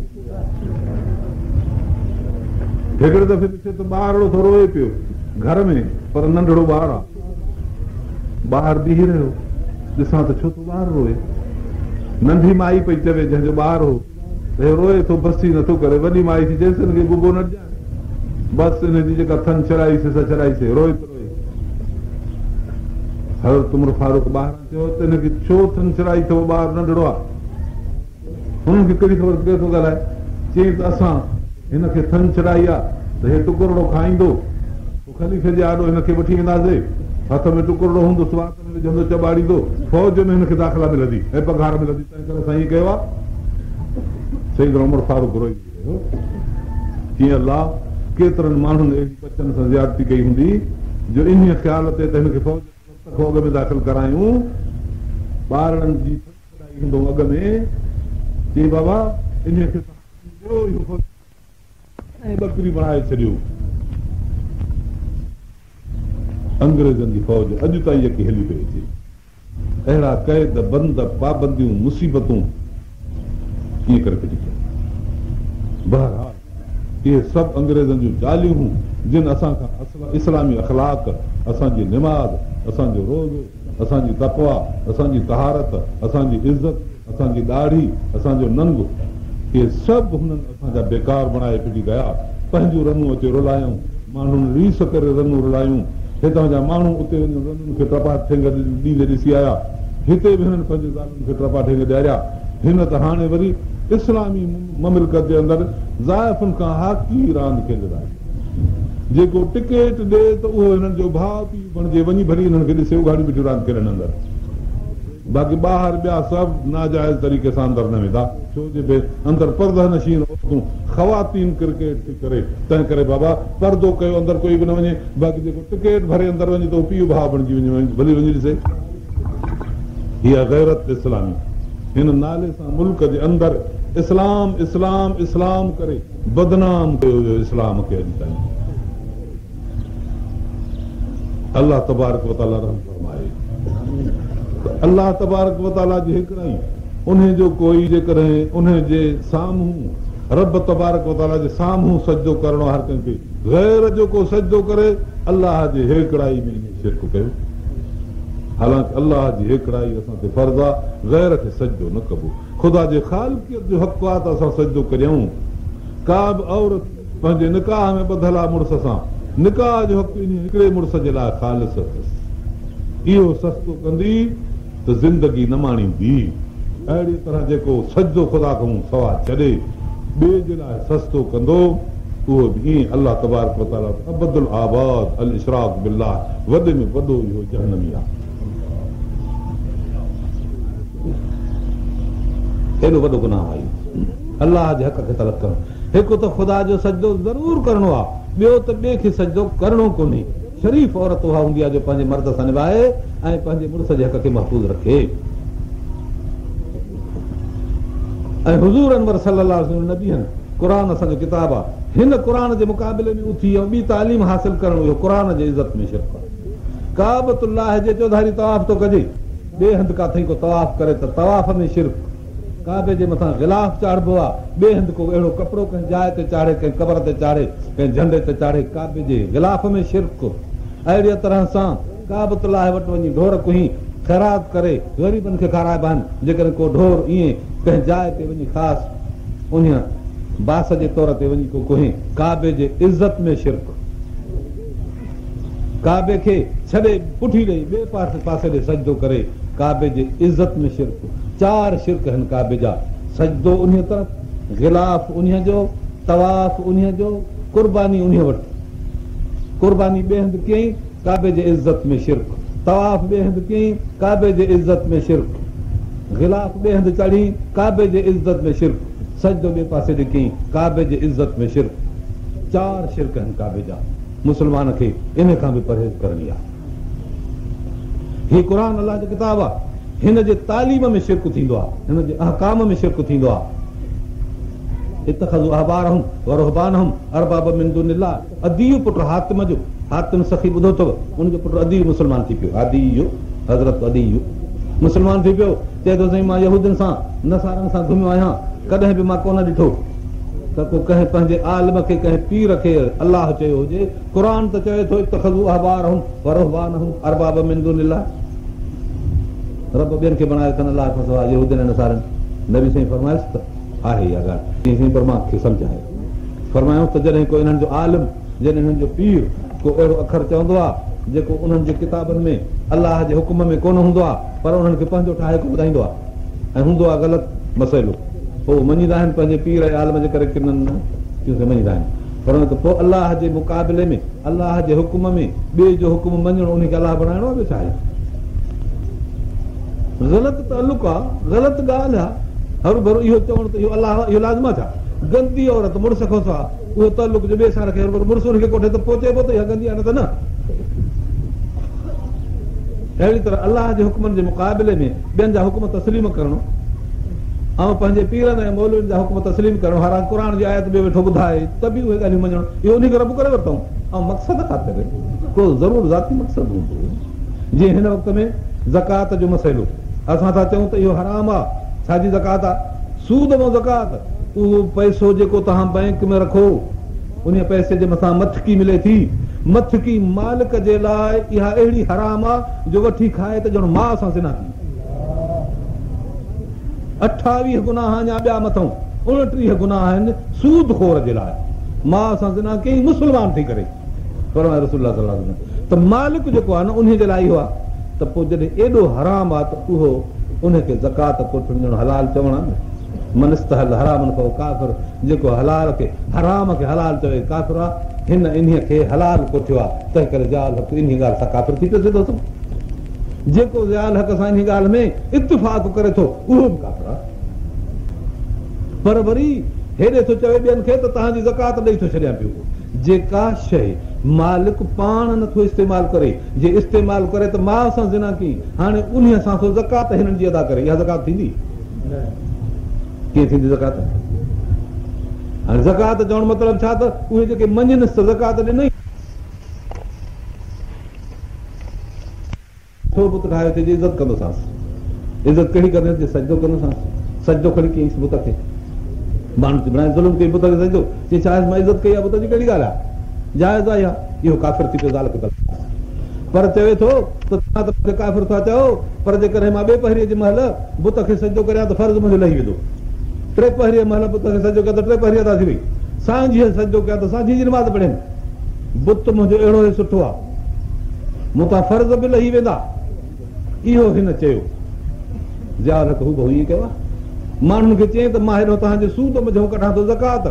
هڪڙي دفعي ڏسي ته ٻارڙو ٿو روئي پيو گهر ۾ پر ننڍڙو ٻار آ ٻاهر بيهي رهيو ڏسان ته ڇو ٿو ٻار روئي ننڍي مائي پئي چوي جنهن جو ٻار هو ته هي روئي ٿو بس ئي نٿو ڪري وڏي مائي ٿي چئيس هن کي گبو نه ڏجانء بس ان جي جيڪا ٿڃ ڇڏائي سي سا ڇڏائي سي روئي ته روئي حضرت عمر فاروق ٻاهران چيو ته هن کي ڇو ٿڃ ڇڏائي اٿو ٻار ننڍڙو آهي هنن کي ڪهڙي خبر ته ڪير ٿو ڳالهائي چيائين ته اسان هن کي ٿڃ ڇڏائي آ ته هي ٽڪرڙو کائيندو پوء خليفي جي آڏو هن کي وٺي وينداسي هٿ ۾ ٽڪرڙو هوندس وات ۾ وجهندو چٻاڙيندو فوج ۾ هن کي داخلا ملندي ۽ پگهار ملندي تنهن ڪري اسان ائين ڪيو آ سيدنا عمر فاروق روئي رهيو چيائين الله ڪيترن ماڻهن اهڙي ٻچن سان زيادتي ڪئي هوندي جو انهيء خيال تي ته هن کي فوج ۾ وقت کان اڳ ۾ داخل ڪرايون ٻارڙن جي ڇڏائي هوندو اڳ ۾ چي بابا انهيء کي ڏيو اهو ۽ ٻڪري بڻائي ڇڏيو. انگريزن جي فوج اڄ تائين جيڪي هلي پئي اچي اهڙا قيد بند پابنديون مصيبتون ڪيئن ڪري ڦٽي ڪيون. بهرحال اهي سڀ انگريزن جون چاليون هيون جن اسان کان اسلامي اخلاق، اسان جي نماز، اسان جو روزو، اسان جي تقويٰ، اسان جي طهارت، اسان جي عزت، اسان جي ڏاڙهي، اسان جو ننگ، اهي سڀ هنن اسان جا بيڪار بڻائي ڦٽي ڪيا. پنهنجون رنون اچي رلايائون. ماڻهن ريس ڪري رنون رلايون. هتان جا ماڻهو اتي وڃي رنن کي ٽپا ٺينگ ڏيندي ڏسي آيا. هتي به هنن پنهنجي زالن کي ٽپا ٺينگ ڏياريا. هن ته هاڻي وري اسلامي مملڪت جي اندر زائفن کان هاڪي راند کيڏرائي. جيڪو ٽڪيٽ ڏئي ته اهو هنن جو ڀاء پيء بڻجي وڃي ڀلي انهن کي ڏسي اگهاڙيون بيٺيون راند کيڏن اندر باقي ٻاهر ٻيا سڀ ناجائز طريقي سان اندر نه ويندا ڇو جو ڀي اندر پرده نشين عورتون خواتين ڪرڪيٽ ٿي ڪري تنهن ڪري بابا پردو ڪيو اندر ڪوئي به نه وڃي باقي جيڪو ٽڪيٽ ڀري اندر وڃي ته اهو پيء ڀاء بڻجي وڃي ڀلي وڃي ڏسي هي غيرت اسلامي هن نالي سان ملڪ جي اندر اسلام اسلام اسلام ڪري بدنام ڪيو ويو اسلام کي اڄ تائين الله تبارڪ وتعاليٰ رحم فرمائي ته الله تبارڪ وتعاليٰ جي هيڪڙائي انهي جو ڪوئي جيڪڏهن انهي جي سامهون رب تبارڪ وتعاليٰ جي سامهون سجدو ڪرڻو هر ڪنهن کي غير جو ڪو سجدو ڪري الله جي هيڪڙائي ۾ انهي شرڪ ڪيو. حالانڪ الله جي هيڪڙائي اسان تي فرض آ، غير کي سجدو نه ڪبو. خدا جي خالقيت جو حق آ ته اسان سجدو ڪريون. ڪا به عورت پنهنجي نڪاح ۾ ٻڌل آ مڙس سان، نڪاح جو حق انهي هڪڙي مڙس جي لاء خالص اٿس. اهو سستو ڪندي ته زندگي نه ماڻيندي. اهڙيء طرح جيڪو سجدو خدا کان سوا ڇڏي ٻئي جي لاء سستو ڪندو، اهو به ائين الله تبارڪ وتعاليٰ وٽ ابد الآباد الاشراڪ بالله وڏي ۾ وڏو اهو جهنمي آهي. ايڏو وڏو گناهه آهي اهو الله جي حق کي تلف ڪرڻ. هڪ ته خدا جو سجدو ضرور ڪرڻو آهي، ٻيو ته ٻئي کي سجدو ڪرڻو ڪونهي. شريف عورت اها هوندي آهي جو پنهنجي مرد سان نڀائي ۽ پنهنجي مڙس جي حق کي محفوظ رکي. ۽ حضور انور صلي الله عليه وسلم نبي آهن، قرآن اسان جو ڪتاب آهي، هن قرآن جي مقابلي ۾ اٿي ۽ ٻي تعليم حاصل ڪرڻ اهو قرآن جي عزت ۾ شرڪ آهي. ڪعبة الله جي چوڌاري طواف ٿو ڪجي، ٻئي هنڌ ڪاٿئين ڪو طواف ڪري ته طواف ۾ شرڪ. ڪعبي جي مٿان غلاف چاڙهبو آ، ٻئي هنڌ ڪو اهڙو ڪپڙو ڪنهن جاء تي چاڙهي، ڪنهن قبر تي چاڙهي، ڪنهن جهنڊي تي چاڙهي، ڪعبي جي غلاف ۾ شرڪ. اهڙيء طرح سان ڪعبة الله وٽ وڃي ڍور ڪهي خيرات ڪري غريبن کي کارائبا آهن، جيڪڏهن ڪو ڍور ائين ڪنهن جاء تي وڃي خاص انهيء باس جي طور تي وڃي ڪو ڪهي، ڪعبي جي عزت ۾ شرڪ. ڪعبي کي ڇڏي پٺي ڏئي ٻئي پاسي ڏي سجدو ڪري، ڪعبي جي عزت ۾ شرڪ. چار شرڪ هن ڪعبي جا، سجدو انهيء طرف، غلاف انهيء جو، طواف انهيء جو، قرباني انهيء وٽ. قرباني ٻئي هنڌ ڪيائين، ڪعبي جي عزت ۾ شرڪ. طواف ٻئي هنڌ ڪيائين، ڪعبي جي عزت ۾ شرڪ. غلاف ٻئي هنڌ چاڙهيائين، ڪعبي جي عزت ۾ شرڪ. سجدو ٻئي پاسي ڏي ڪيائين، ڪعبي جي عزت ۾ شرڪ. چار شرڪ هن ڪعبي جا. مسلمان کي انهي کان به پرهيز ڪرڻي آهي. هي قرآن الله جو ڪتاب آهي، هن جي تعليم ۾ شرڪ ٿيندو آهي، هن جي احڪام ۾ شرڪ ٿيندو آهي. اتخذوا احبارهم ورهبانهم اربابا من دون الله عدي پٽ حاتم جو، حاتم سخي ٻڌو اٿو، ان جو پٽ عدي مسلمان ٿي پيو، عدي حضرت عدي مسلمان ٿي پيو، چئي ٿو سائين مان يهودين سان نصارن سان گهميو آهيان، ڪڏهن به مان ڪونه ڏٺو ته ڪو ڪنهن پنهنجي عالم کي ڪنهن پير کي الله چيو هجي، قرآن ته چوي ٿو اتخذوا احبارهم ورهبانهم اربابا من دون الله رب ٻين کي بڻايو اٿن الله کان سواء يهودين ۽ نصارن. نبي سائين فرمايس ته آهي اها ڳالهه. چيائين سائين پر مان کي سمجهايو. فرمايائونس ته جڏهن ڪو انهن جو عالم جڏهن انهن جو پير ڪو اهڙو اکر چوندو آهي جيڪو انهن جي ڪتابن ۾ الله جي حڪم ۾ ڪونه هوندو آهي پر انهن کي پنهنجو ٺاهي ڪو ٻڌائيندو آهي ۽ هوندو آهي غلط مسئلو پوء مڃيندا آهن پنهنجي پير ۽ عالم جي ڪري ڪن نه کي مڃيندا آهن پر ته پوء الله جي مقابلي ۾ الله جي حڪم ۾ ٻئي جو حڪم مڃڻ ان کي الله بڻائڻو آهي ٻيو ڇا آهي غلط تعلق آهي غلط ڳالهه آهي هروڀرو اهو چوڻ ته اهو الله اهو لازم آهي ڇا گندي عورت مڙس کان سواء اهو تعلق جو ٻئي سان رکي هروڀرو مڙس ان کي ڪوٺي ته پوء چئبو ته اها گندي آهي نه ته نه اهڙي طرح الله جي حڪمن جي مقابلي ۾ ٻين جا حڪم تسليم ڪرڻ ۽ پنهنجي پيرن ۽ مولوين جا حڪم تسليم ڪرڻ حالانڪ قرآن جي آيت به ويٺو ٻڌائي ته به اهي ڳالهيون مڃڻ اهو انهي کي رب ڪري ورتائون ۽ مقصد خاطر ڪو ضرور ذاتي مقصد هوندو جيئن هن وقت ۾ زڪوات جو مسئلو اسان ٿا چئون ته اهو حرام آهي ڇا جي زڪوات آهي سود مان زڪوات اهو پئسو جيڪو توهان بئنڪ ۾ رکو انهيء پئسي جي مٿان مٿڪي ملي ٿي. مٿڪي مالڪ جي لاء اها اهڙي حرام آ جو وٺي کائي ته ڄڻ ماء سان زنا ڪئي. اٺاويهه گناهه اڃا ٻيا مٿئون 29 گناهه آهن سود خور جي لاء. ماء سان زنا ڪيائين مسلمان ٿي ڪري. فرمايو رسول الله صلي الله عليه وسلم ته مالڪ جيڪو آهي نه انهيء جي لاء اهو آ ته پوء جڏهن ايڏو حرام آ ته اهو انهيء کي زڪوات ڪوٺڻ ڄڻ حلال چوڻ آ نه. من استحل حراما فهو ڪافر جيڪو حلال کي حرام کي حلال چوي ڪافر آ، هن انهيء کي حلال ڪوٺيو آ، تنهن ڪري ضياء الحق انهيء ڳالهه سان ڪافر ٿي پيو سڌو سنئون. جيڪو ضياء الحق سان انهيء ڳالهه ۾ اتفاق ڪري ٿو اهو به ڪافر آ. پر وري هيڏي ٿو چوي ٻين کي ته توهان جي زڪوات ڏئي ٿو ڇڏيان پيو. جيڪا شيء مالڪ پاڻ نٿو استعمال ڪري، جي استعمال ڪري ته ماء سان زنا ڪيائين، هاڻي انهيء سان ٿو زڪوات هنن جي ادا ڪري، اها زڪوات ٿيندي؟ ڪيئن ٿيندي زڪوات؟ هاڻي زڪوات چوڻ مطلب ڇا ته اهي جيڪي مڃنس ته زڪوات ڏنئي. ڇو بت ٺاهيو اٿئي جي عزت ڪندوسانس. عزت ڪهڙي ڪنديس جي سجدو ڪندوسانس. سجدو کڻي ڪيائينس بت کي. ماڻهن تي بڻائي ظلم ڪئي بت کي سجدو. چي ڇا آهي مان عزت ڪئي آهي بت جي ڪهڙي ڳالهه آهي. جائز آهي اها. اهو ڪافر ٿي پيو زال کي طلاق. پر چوي ٿو ته توهان ته مون کي ڪافر ٿا چئو، پر جيڪڏهن مان ٻيپهريء جي مهل بت کي سجدو ڪريان ته فرض منهنجو لهي ويندو. ٽيپهريء مهل بت کي سجدو ڪيان ته ٽيپهري ادا ٿي وئي. سانجهيء سجدو ڪيان ته سانجهيء جي نماز پڙهيم. بت منهنجو اهڙو ئي سٺو آهي. مون تان فرض به لهي ويندا. اهو هن چيو. ضياء الحق هوبهو ائين ڪيو آهي. ماڻهن کي چيائين ته مان هيڏو توهان جي سود منجهون ڪڍان ٿو زڪوات.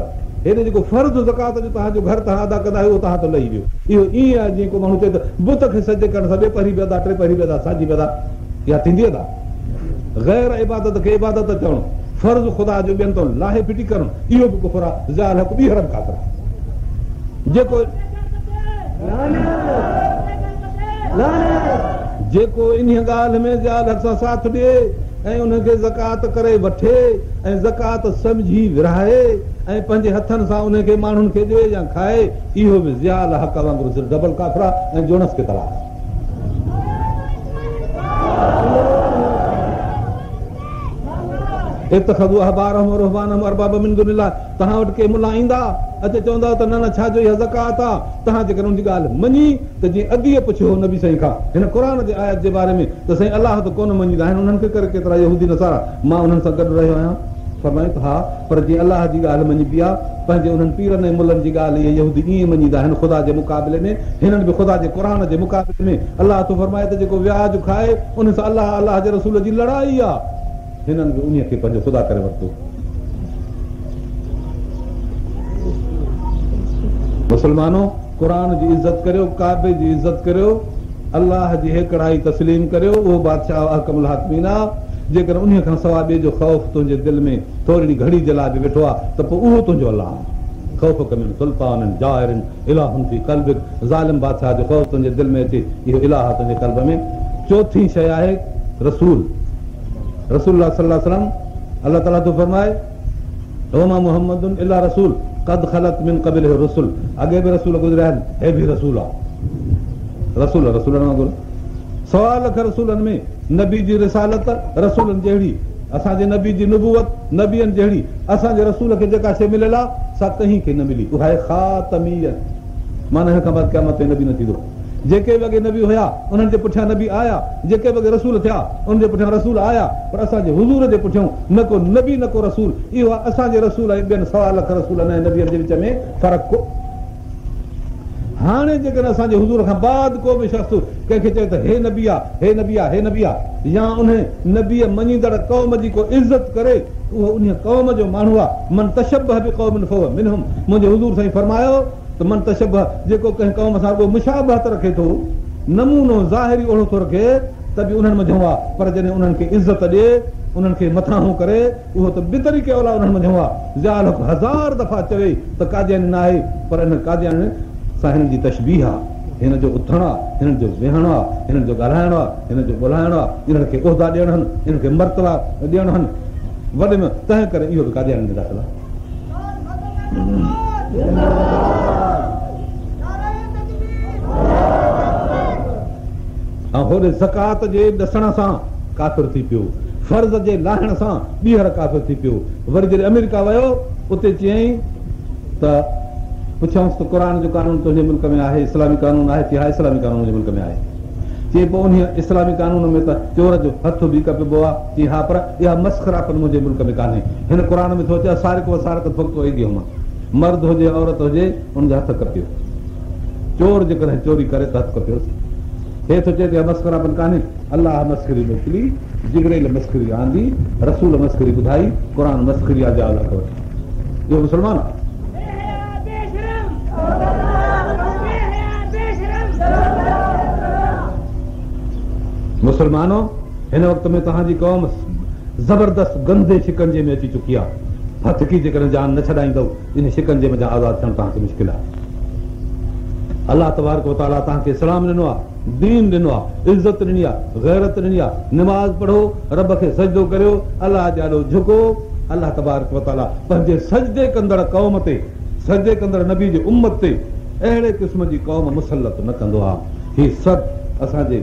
هيڏي جيڪو فرض زڪوات جو توهان جو گهر توهان ادا ڪندا آهيو اهو توهان تان لهي ويو. اهو ائين آهي جيئن ڪو ماڻهو چئي ته بت کي سجدي ڪرڻ سان ٻيپهري به ادا، ٽيپهري به ادا، سانجهي به ادا. اها ٿيندي ادا؟ غير عبادت کي عبادت چوڻ، فرض خدا جو ٻين تان لاهي ڦٽي ڪرڻ، اهو به ڪفر آهي. ضياء الحق ٻيهر به ڪافر آهي. جيڪو جيڪو انهيء ڳالهه ۾ ضياء الحق سان ساٿ ڏئي ۽ ان کي زڪوات ڪري وٺي ۽ زڪوات سمجهي ورهائي ۽ پنهنجي هٿن سان ان کي ماڻهن کي ڏئي يا کائي، اهو به ضياء الحق وانگر صرف ڊبل ڪافر آهي ۽ جوڻس کي طلاق. اتخذوا احبارهم ورهبانهم اربابا من دون الله توهان وٽ ڪي ملا ايندا اچي چوندا ته نه نه ڇا جو اها زڪوات آ توهان جيڪڏهن ان جي ڳالهه مڃي ته جيئن عديء پڇيو هو نبي سائين کان هن قرآن جي آيت جي باري ۾ ته سائين الله ته ڪونه مڃيندا آهن انهن کي ڪري ڪيترا يهودي نصارا مان انهن سان گڏ رهيو آهيان فرمايو ته ها پر جيئن الله جي ڳالهه مڃبي آ پنهنجي انهن پيرن ۽ ملن جي ڳالهه اهي يهودي ائين مڃيندا آهن خدا جي مقابلي ۾ هنن به خدا جي قرآن جي مقابلي ۾ الله ٿو فرمائي ته جيڪو وياج کائي ان سان الله الله جي رسول جي لڙائي آ هنن به انهيء کي پنهنجو خدا ڪري ورتو. مسلمانو! قرآن جي عزت ڪريو، ڪعبي جي عزت ڪريو، الله جي هيڪڙائي تسليم ڪريو، اهو بادشاهه احڪم الحاڪمين آ، جيڪڏهن انهيء کان سواء ٻئي جو خوف تنهنجي دل ۾ ٿورڙي گهڙي جي لاء به ويٺو آ ته پوء اهو تنهنجو الله آ. خوفڪ من سلطان جائر اله في قلبڪ ظالم بادشاهه جو خوف تنهنجي دل ۾ اچي اهو اله آ تنهنجي قلب ۾. چوٿين شيء آهي رسول. رسول الله صلي الله عليه وسلم الله تعالي ٿو فرمائي وما محمد الا رسول قد خلت من قبله الرسل اڳي به رسول گذريا آهن هي به رسول آ رسول رسولن وانگر سوا لک رسولن ۾ نبي جي رسالت رسولن جهڙي اسان جي نبي جي نبوت نبين جهڙي اسان جي رسول کي جيڪا شيء مليل آ سا ڪنهن کي نه ملي اها آهي خاتميت معنيٰ هن کان بعد قيامت تائين نبي نه ٿيندو جيڪي به اڳي نبي هيا، انهن جي پٺيان نبي آيا، جيڪي به اڳي رسول ٿيا، انهن جي پٺيان رسول آيا، پر اسان جي حضور جي پٺيون نه ڪو نبي نه ڪو رسول. اهو آهي اسان جي رسول ۽ ٻين سوا لک رسولن ۽ نبين جي وچ ۾ فرق. هاڻي جيڪڏهن اسان جي حضور کان بعد ڪو به شخص ڪنهن کي چوي ته هي نبي آ، هي نبي آ، هي نبي آ يا انهي نبيء مڃيندڙ قوم جي ڪو عزت ڪري ته اهو انهيء قوم جو ماڻهو آ، من تشبه بقوم فهو منهم منهنجي حضور سائين فرمايو، ته من تشبه جيڪو ڪنهن قوم سان رڳو مشابهت رکي ٿو، نمونو ظاهري اوهڙو ٿو رکي ته به انهن منجهون آ، پر جڏهن انهن کي عزت ڏئي، انهن کي مٿانهون ڪري، اهو ته بطريق اوليٰ انهن منجهون آ. ضياء الحق هزار دفعا چوي ته قادياني نه آهي، پر ان قاديانين سان هنن جي تشبيهه آ، هن جو اٿڻ آ، هنن جو ويهڻ آ، هنن جو ڳالهائڻ آ، هنن جو ٻولائڻ آ، انهن کي عهدا ڏيڻ هن، انهن کي مرتبا ڏيڻ هن، وڏي ۾ تنهن ڪري اهو به قاديانين ۾ داخل آ. ۽ هوڏي زڪوات جي ڏسڻ سان ڪافر ٿي پيو، فرض جي لاهڻ سان ٻيهر ڪافر ٿي پيو. وري جڏهن آمريڪا ويو اتي چيائين ته پڇيائونس ته قرآن جو قانون تنهنجي ملڪ ۾ آهي، اسلامي قانون آهي؟ چي ها اسلامي قانون منهنجي ملڪ ۾ آهي. چي پوء انهيء اسلامي قانون ۾ ته چور جو هٿ به ڪپبو آهي. چي ها پر اها مسخراپن منهنجي ملڪ ۾ ڪانهي. هن قرآن ۾ ٿو اچي السارق والسارقة فاقطعوا ايديهما مرد هجي يا عورت هجي ان جا هٿ ڪپيو. چور جيڪڏهن چوري ڪري ته هٿ ڪپيوس. هي ٿو چئي ته اها مسخراپن ڪانهي. الله مسخري موڪلي، جبرئيل مسخري آندي، رسول مسخري ٻڌائي، قرآن مسخري آ ضياء الحق وٽ. اهو مسلمان آ. مسلمانو! هن وقت ۾ توهان جي قوم زبردست گندي شڪنجي ۾ اچي چڪي آهي. ڦٿڪي جيڪڏهن جان نه ڇڏائيندؤ، ان شڪنجي منجهان آزاد ٿيڻ توهان کي مشڪل آهي. الله تبارڪ وتعاليٰ توهان کي اسلام ڏنو آهي، دين ڏنو آهي، عزت ڏني آهي، غيرت ڏني آهي. نماز پڙهو، رب کي سجدو ڪريو، الله جي آڏو جهڪو. الله تبارڪ وتعاليٰ پنهنجي سجدي ڪندڙ قوم تي، سجدي ڪندڙ نبي جي امت تي اهڙي قسم جي قوم مسلط نه ڪندو آهي. هي سڀ اسان جي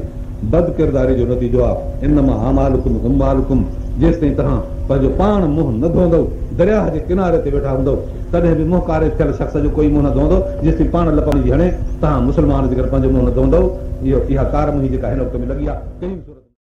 بد ڪرداري جو نتيجو آ، انما اعمالڪم عمالڪم، جيستائين توهان پنهنجو پاڻ منهن نه ڌوئندؤ، درياهه جي ڪناري تي ويٺا هوندؤ، تڏهن به منهن ڪاري ٿيل شخص جو ڪوئي منهن نه ڌوئندو، جيستائين پاڻ لپ جي هڻي. توهان مسلمان جيڪڏهن پنهنجو منهن نه ڌوئندؤ، اهو اها ڪار منهن جيڪا هن وقت ۾ لڳي آهي، ڪنهن به صورت.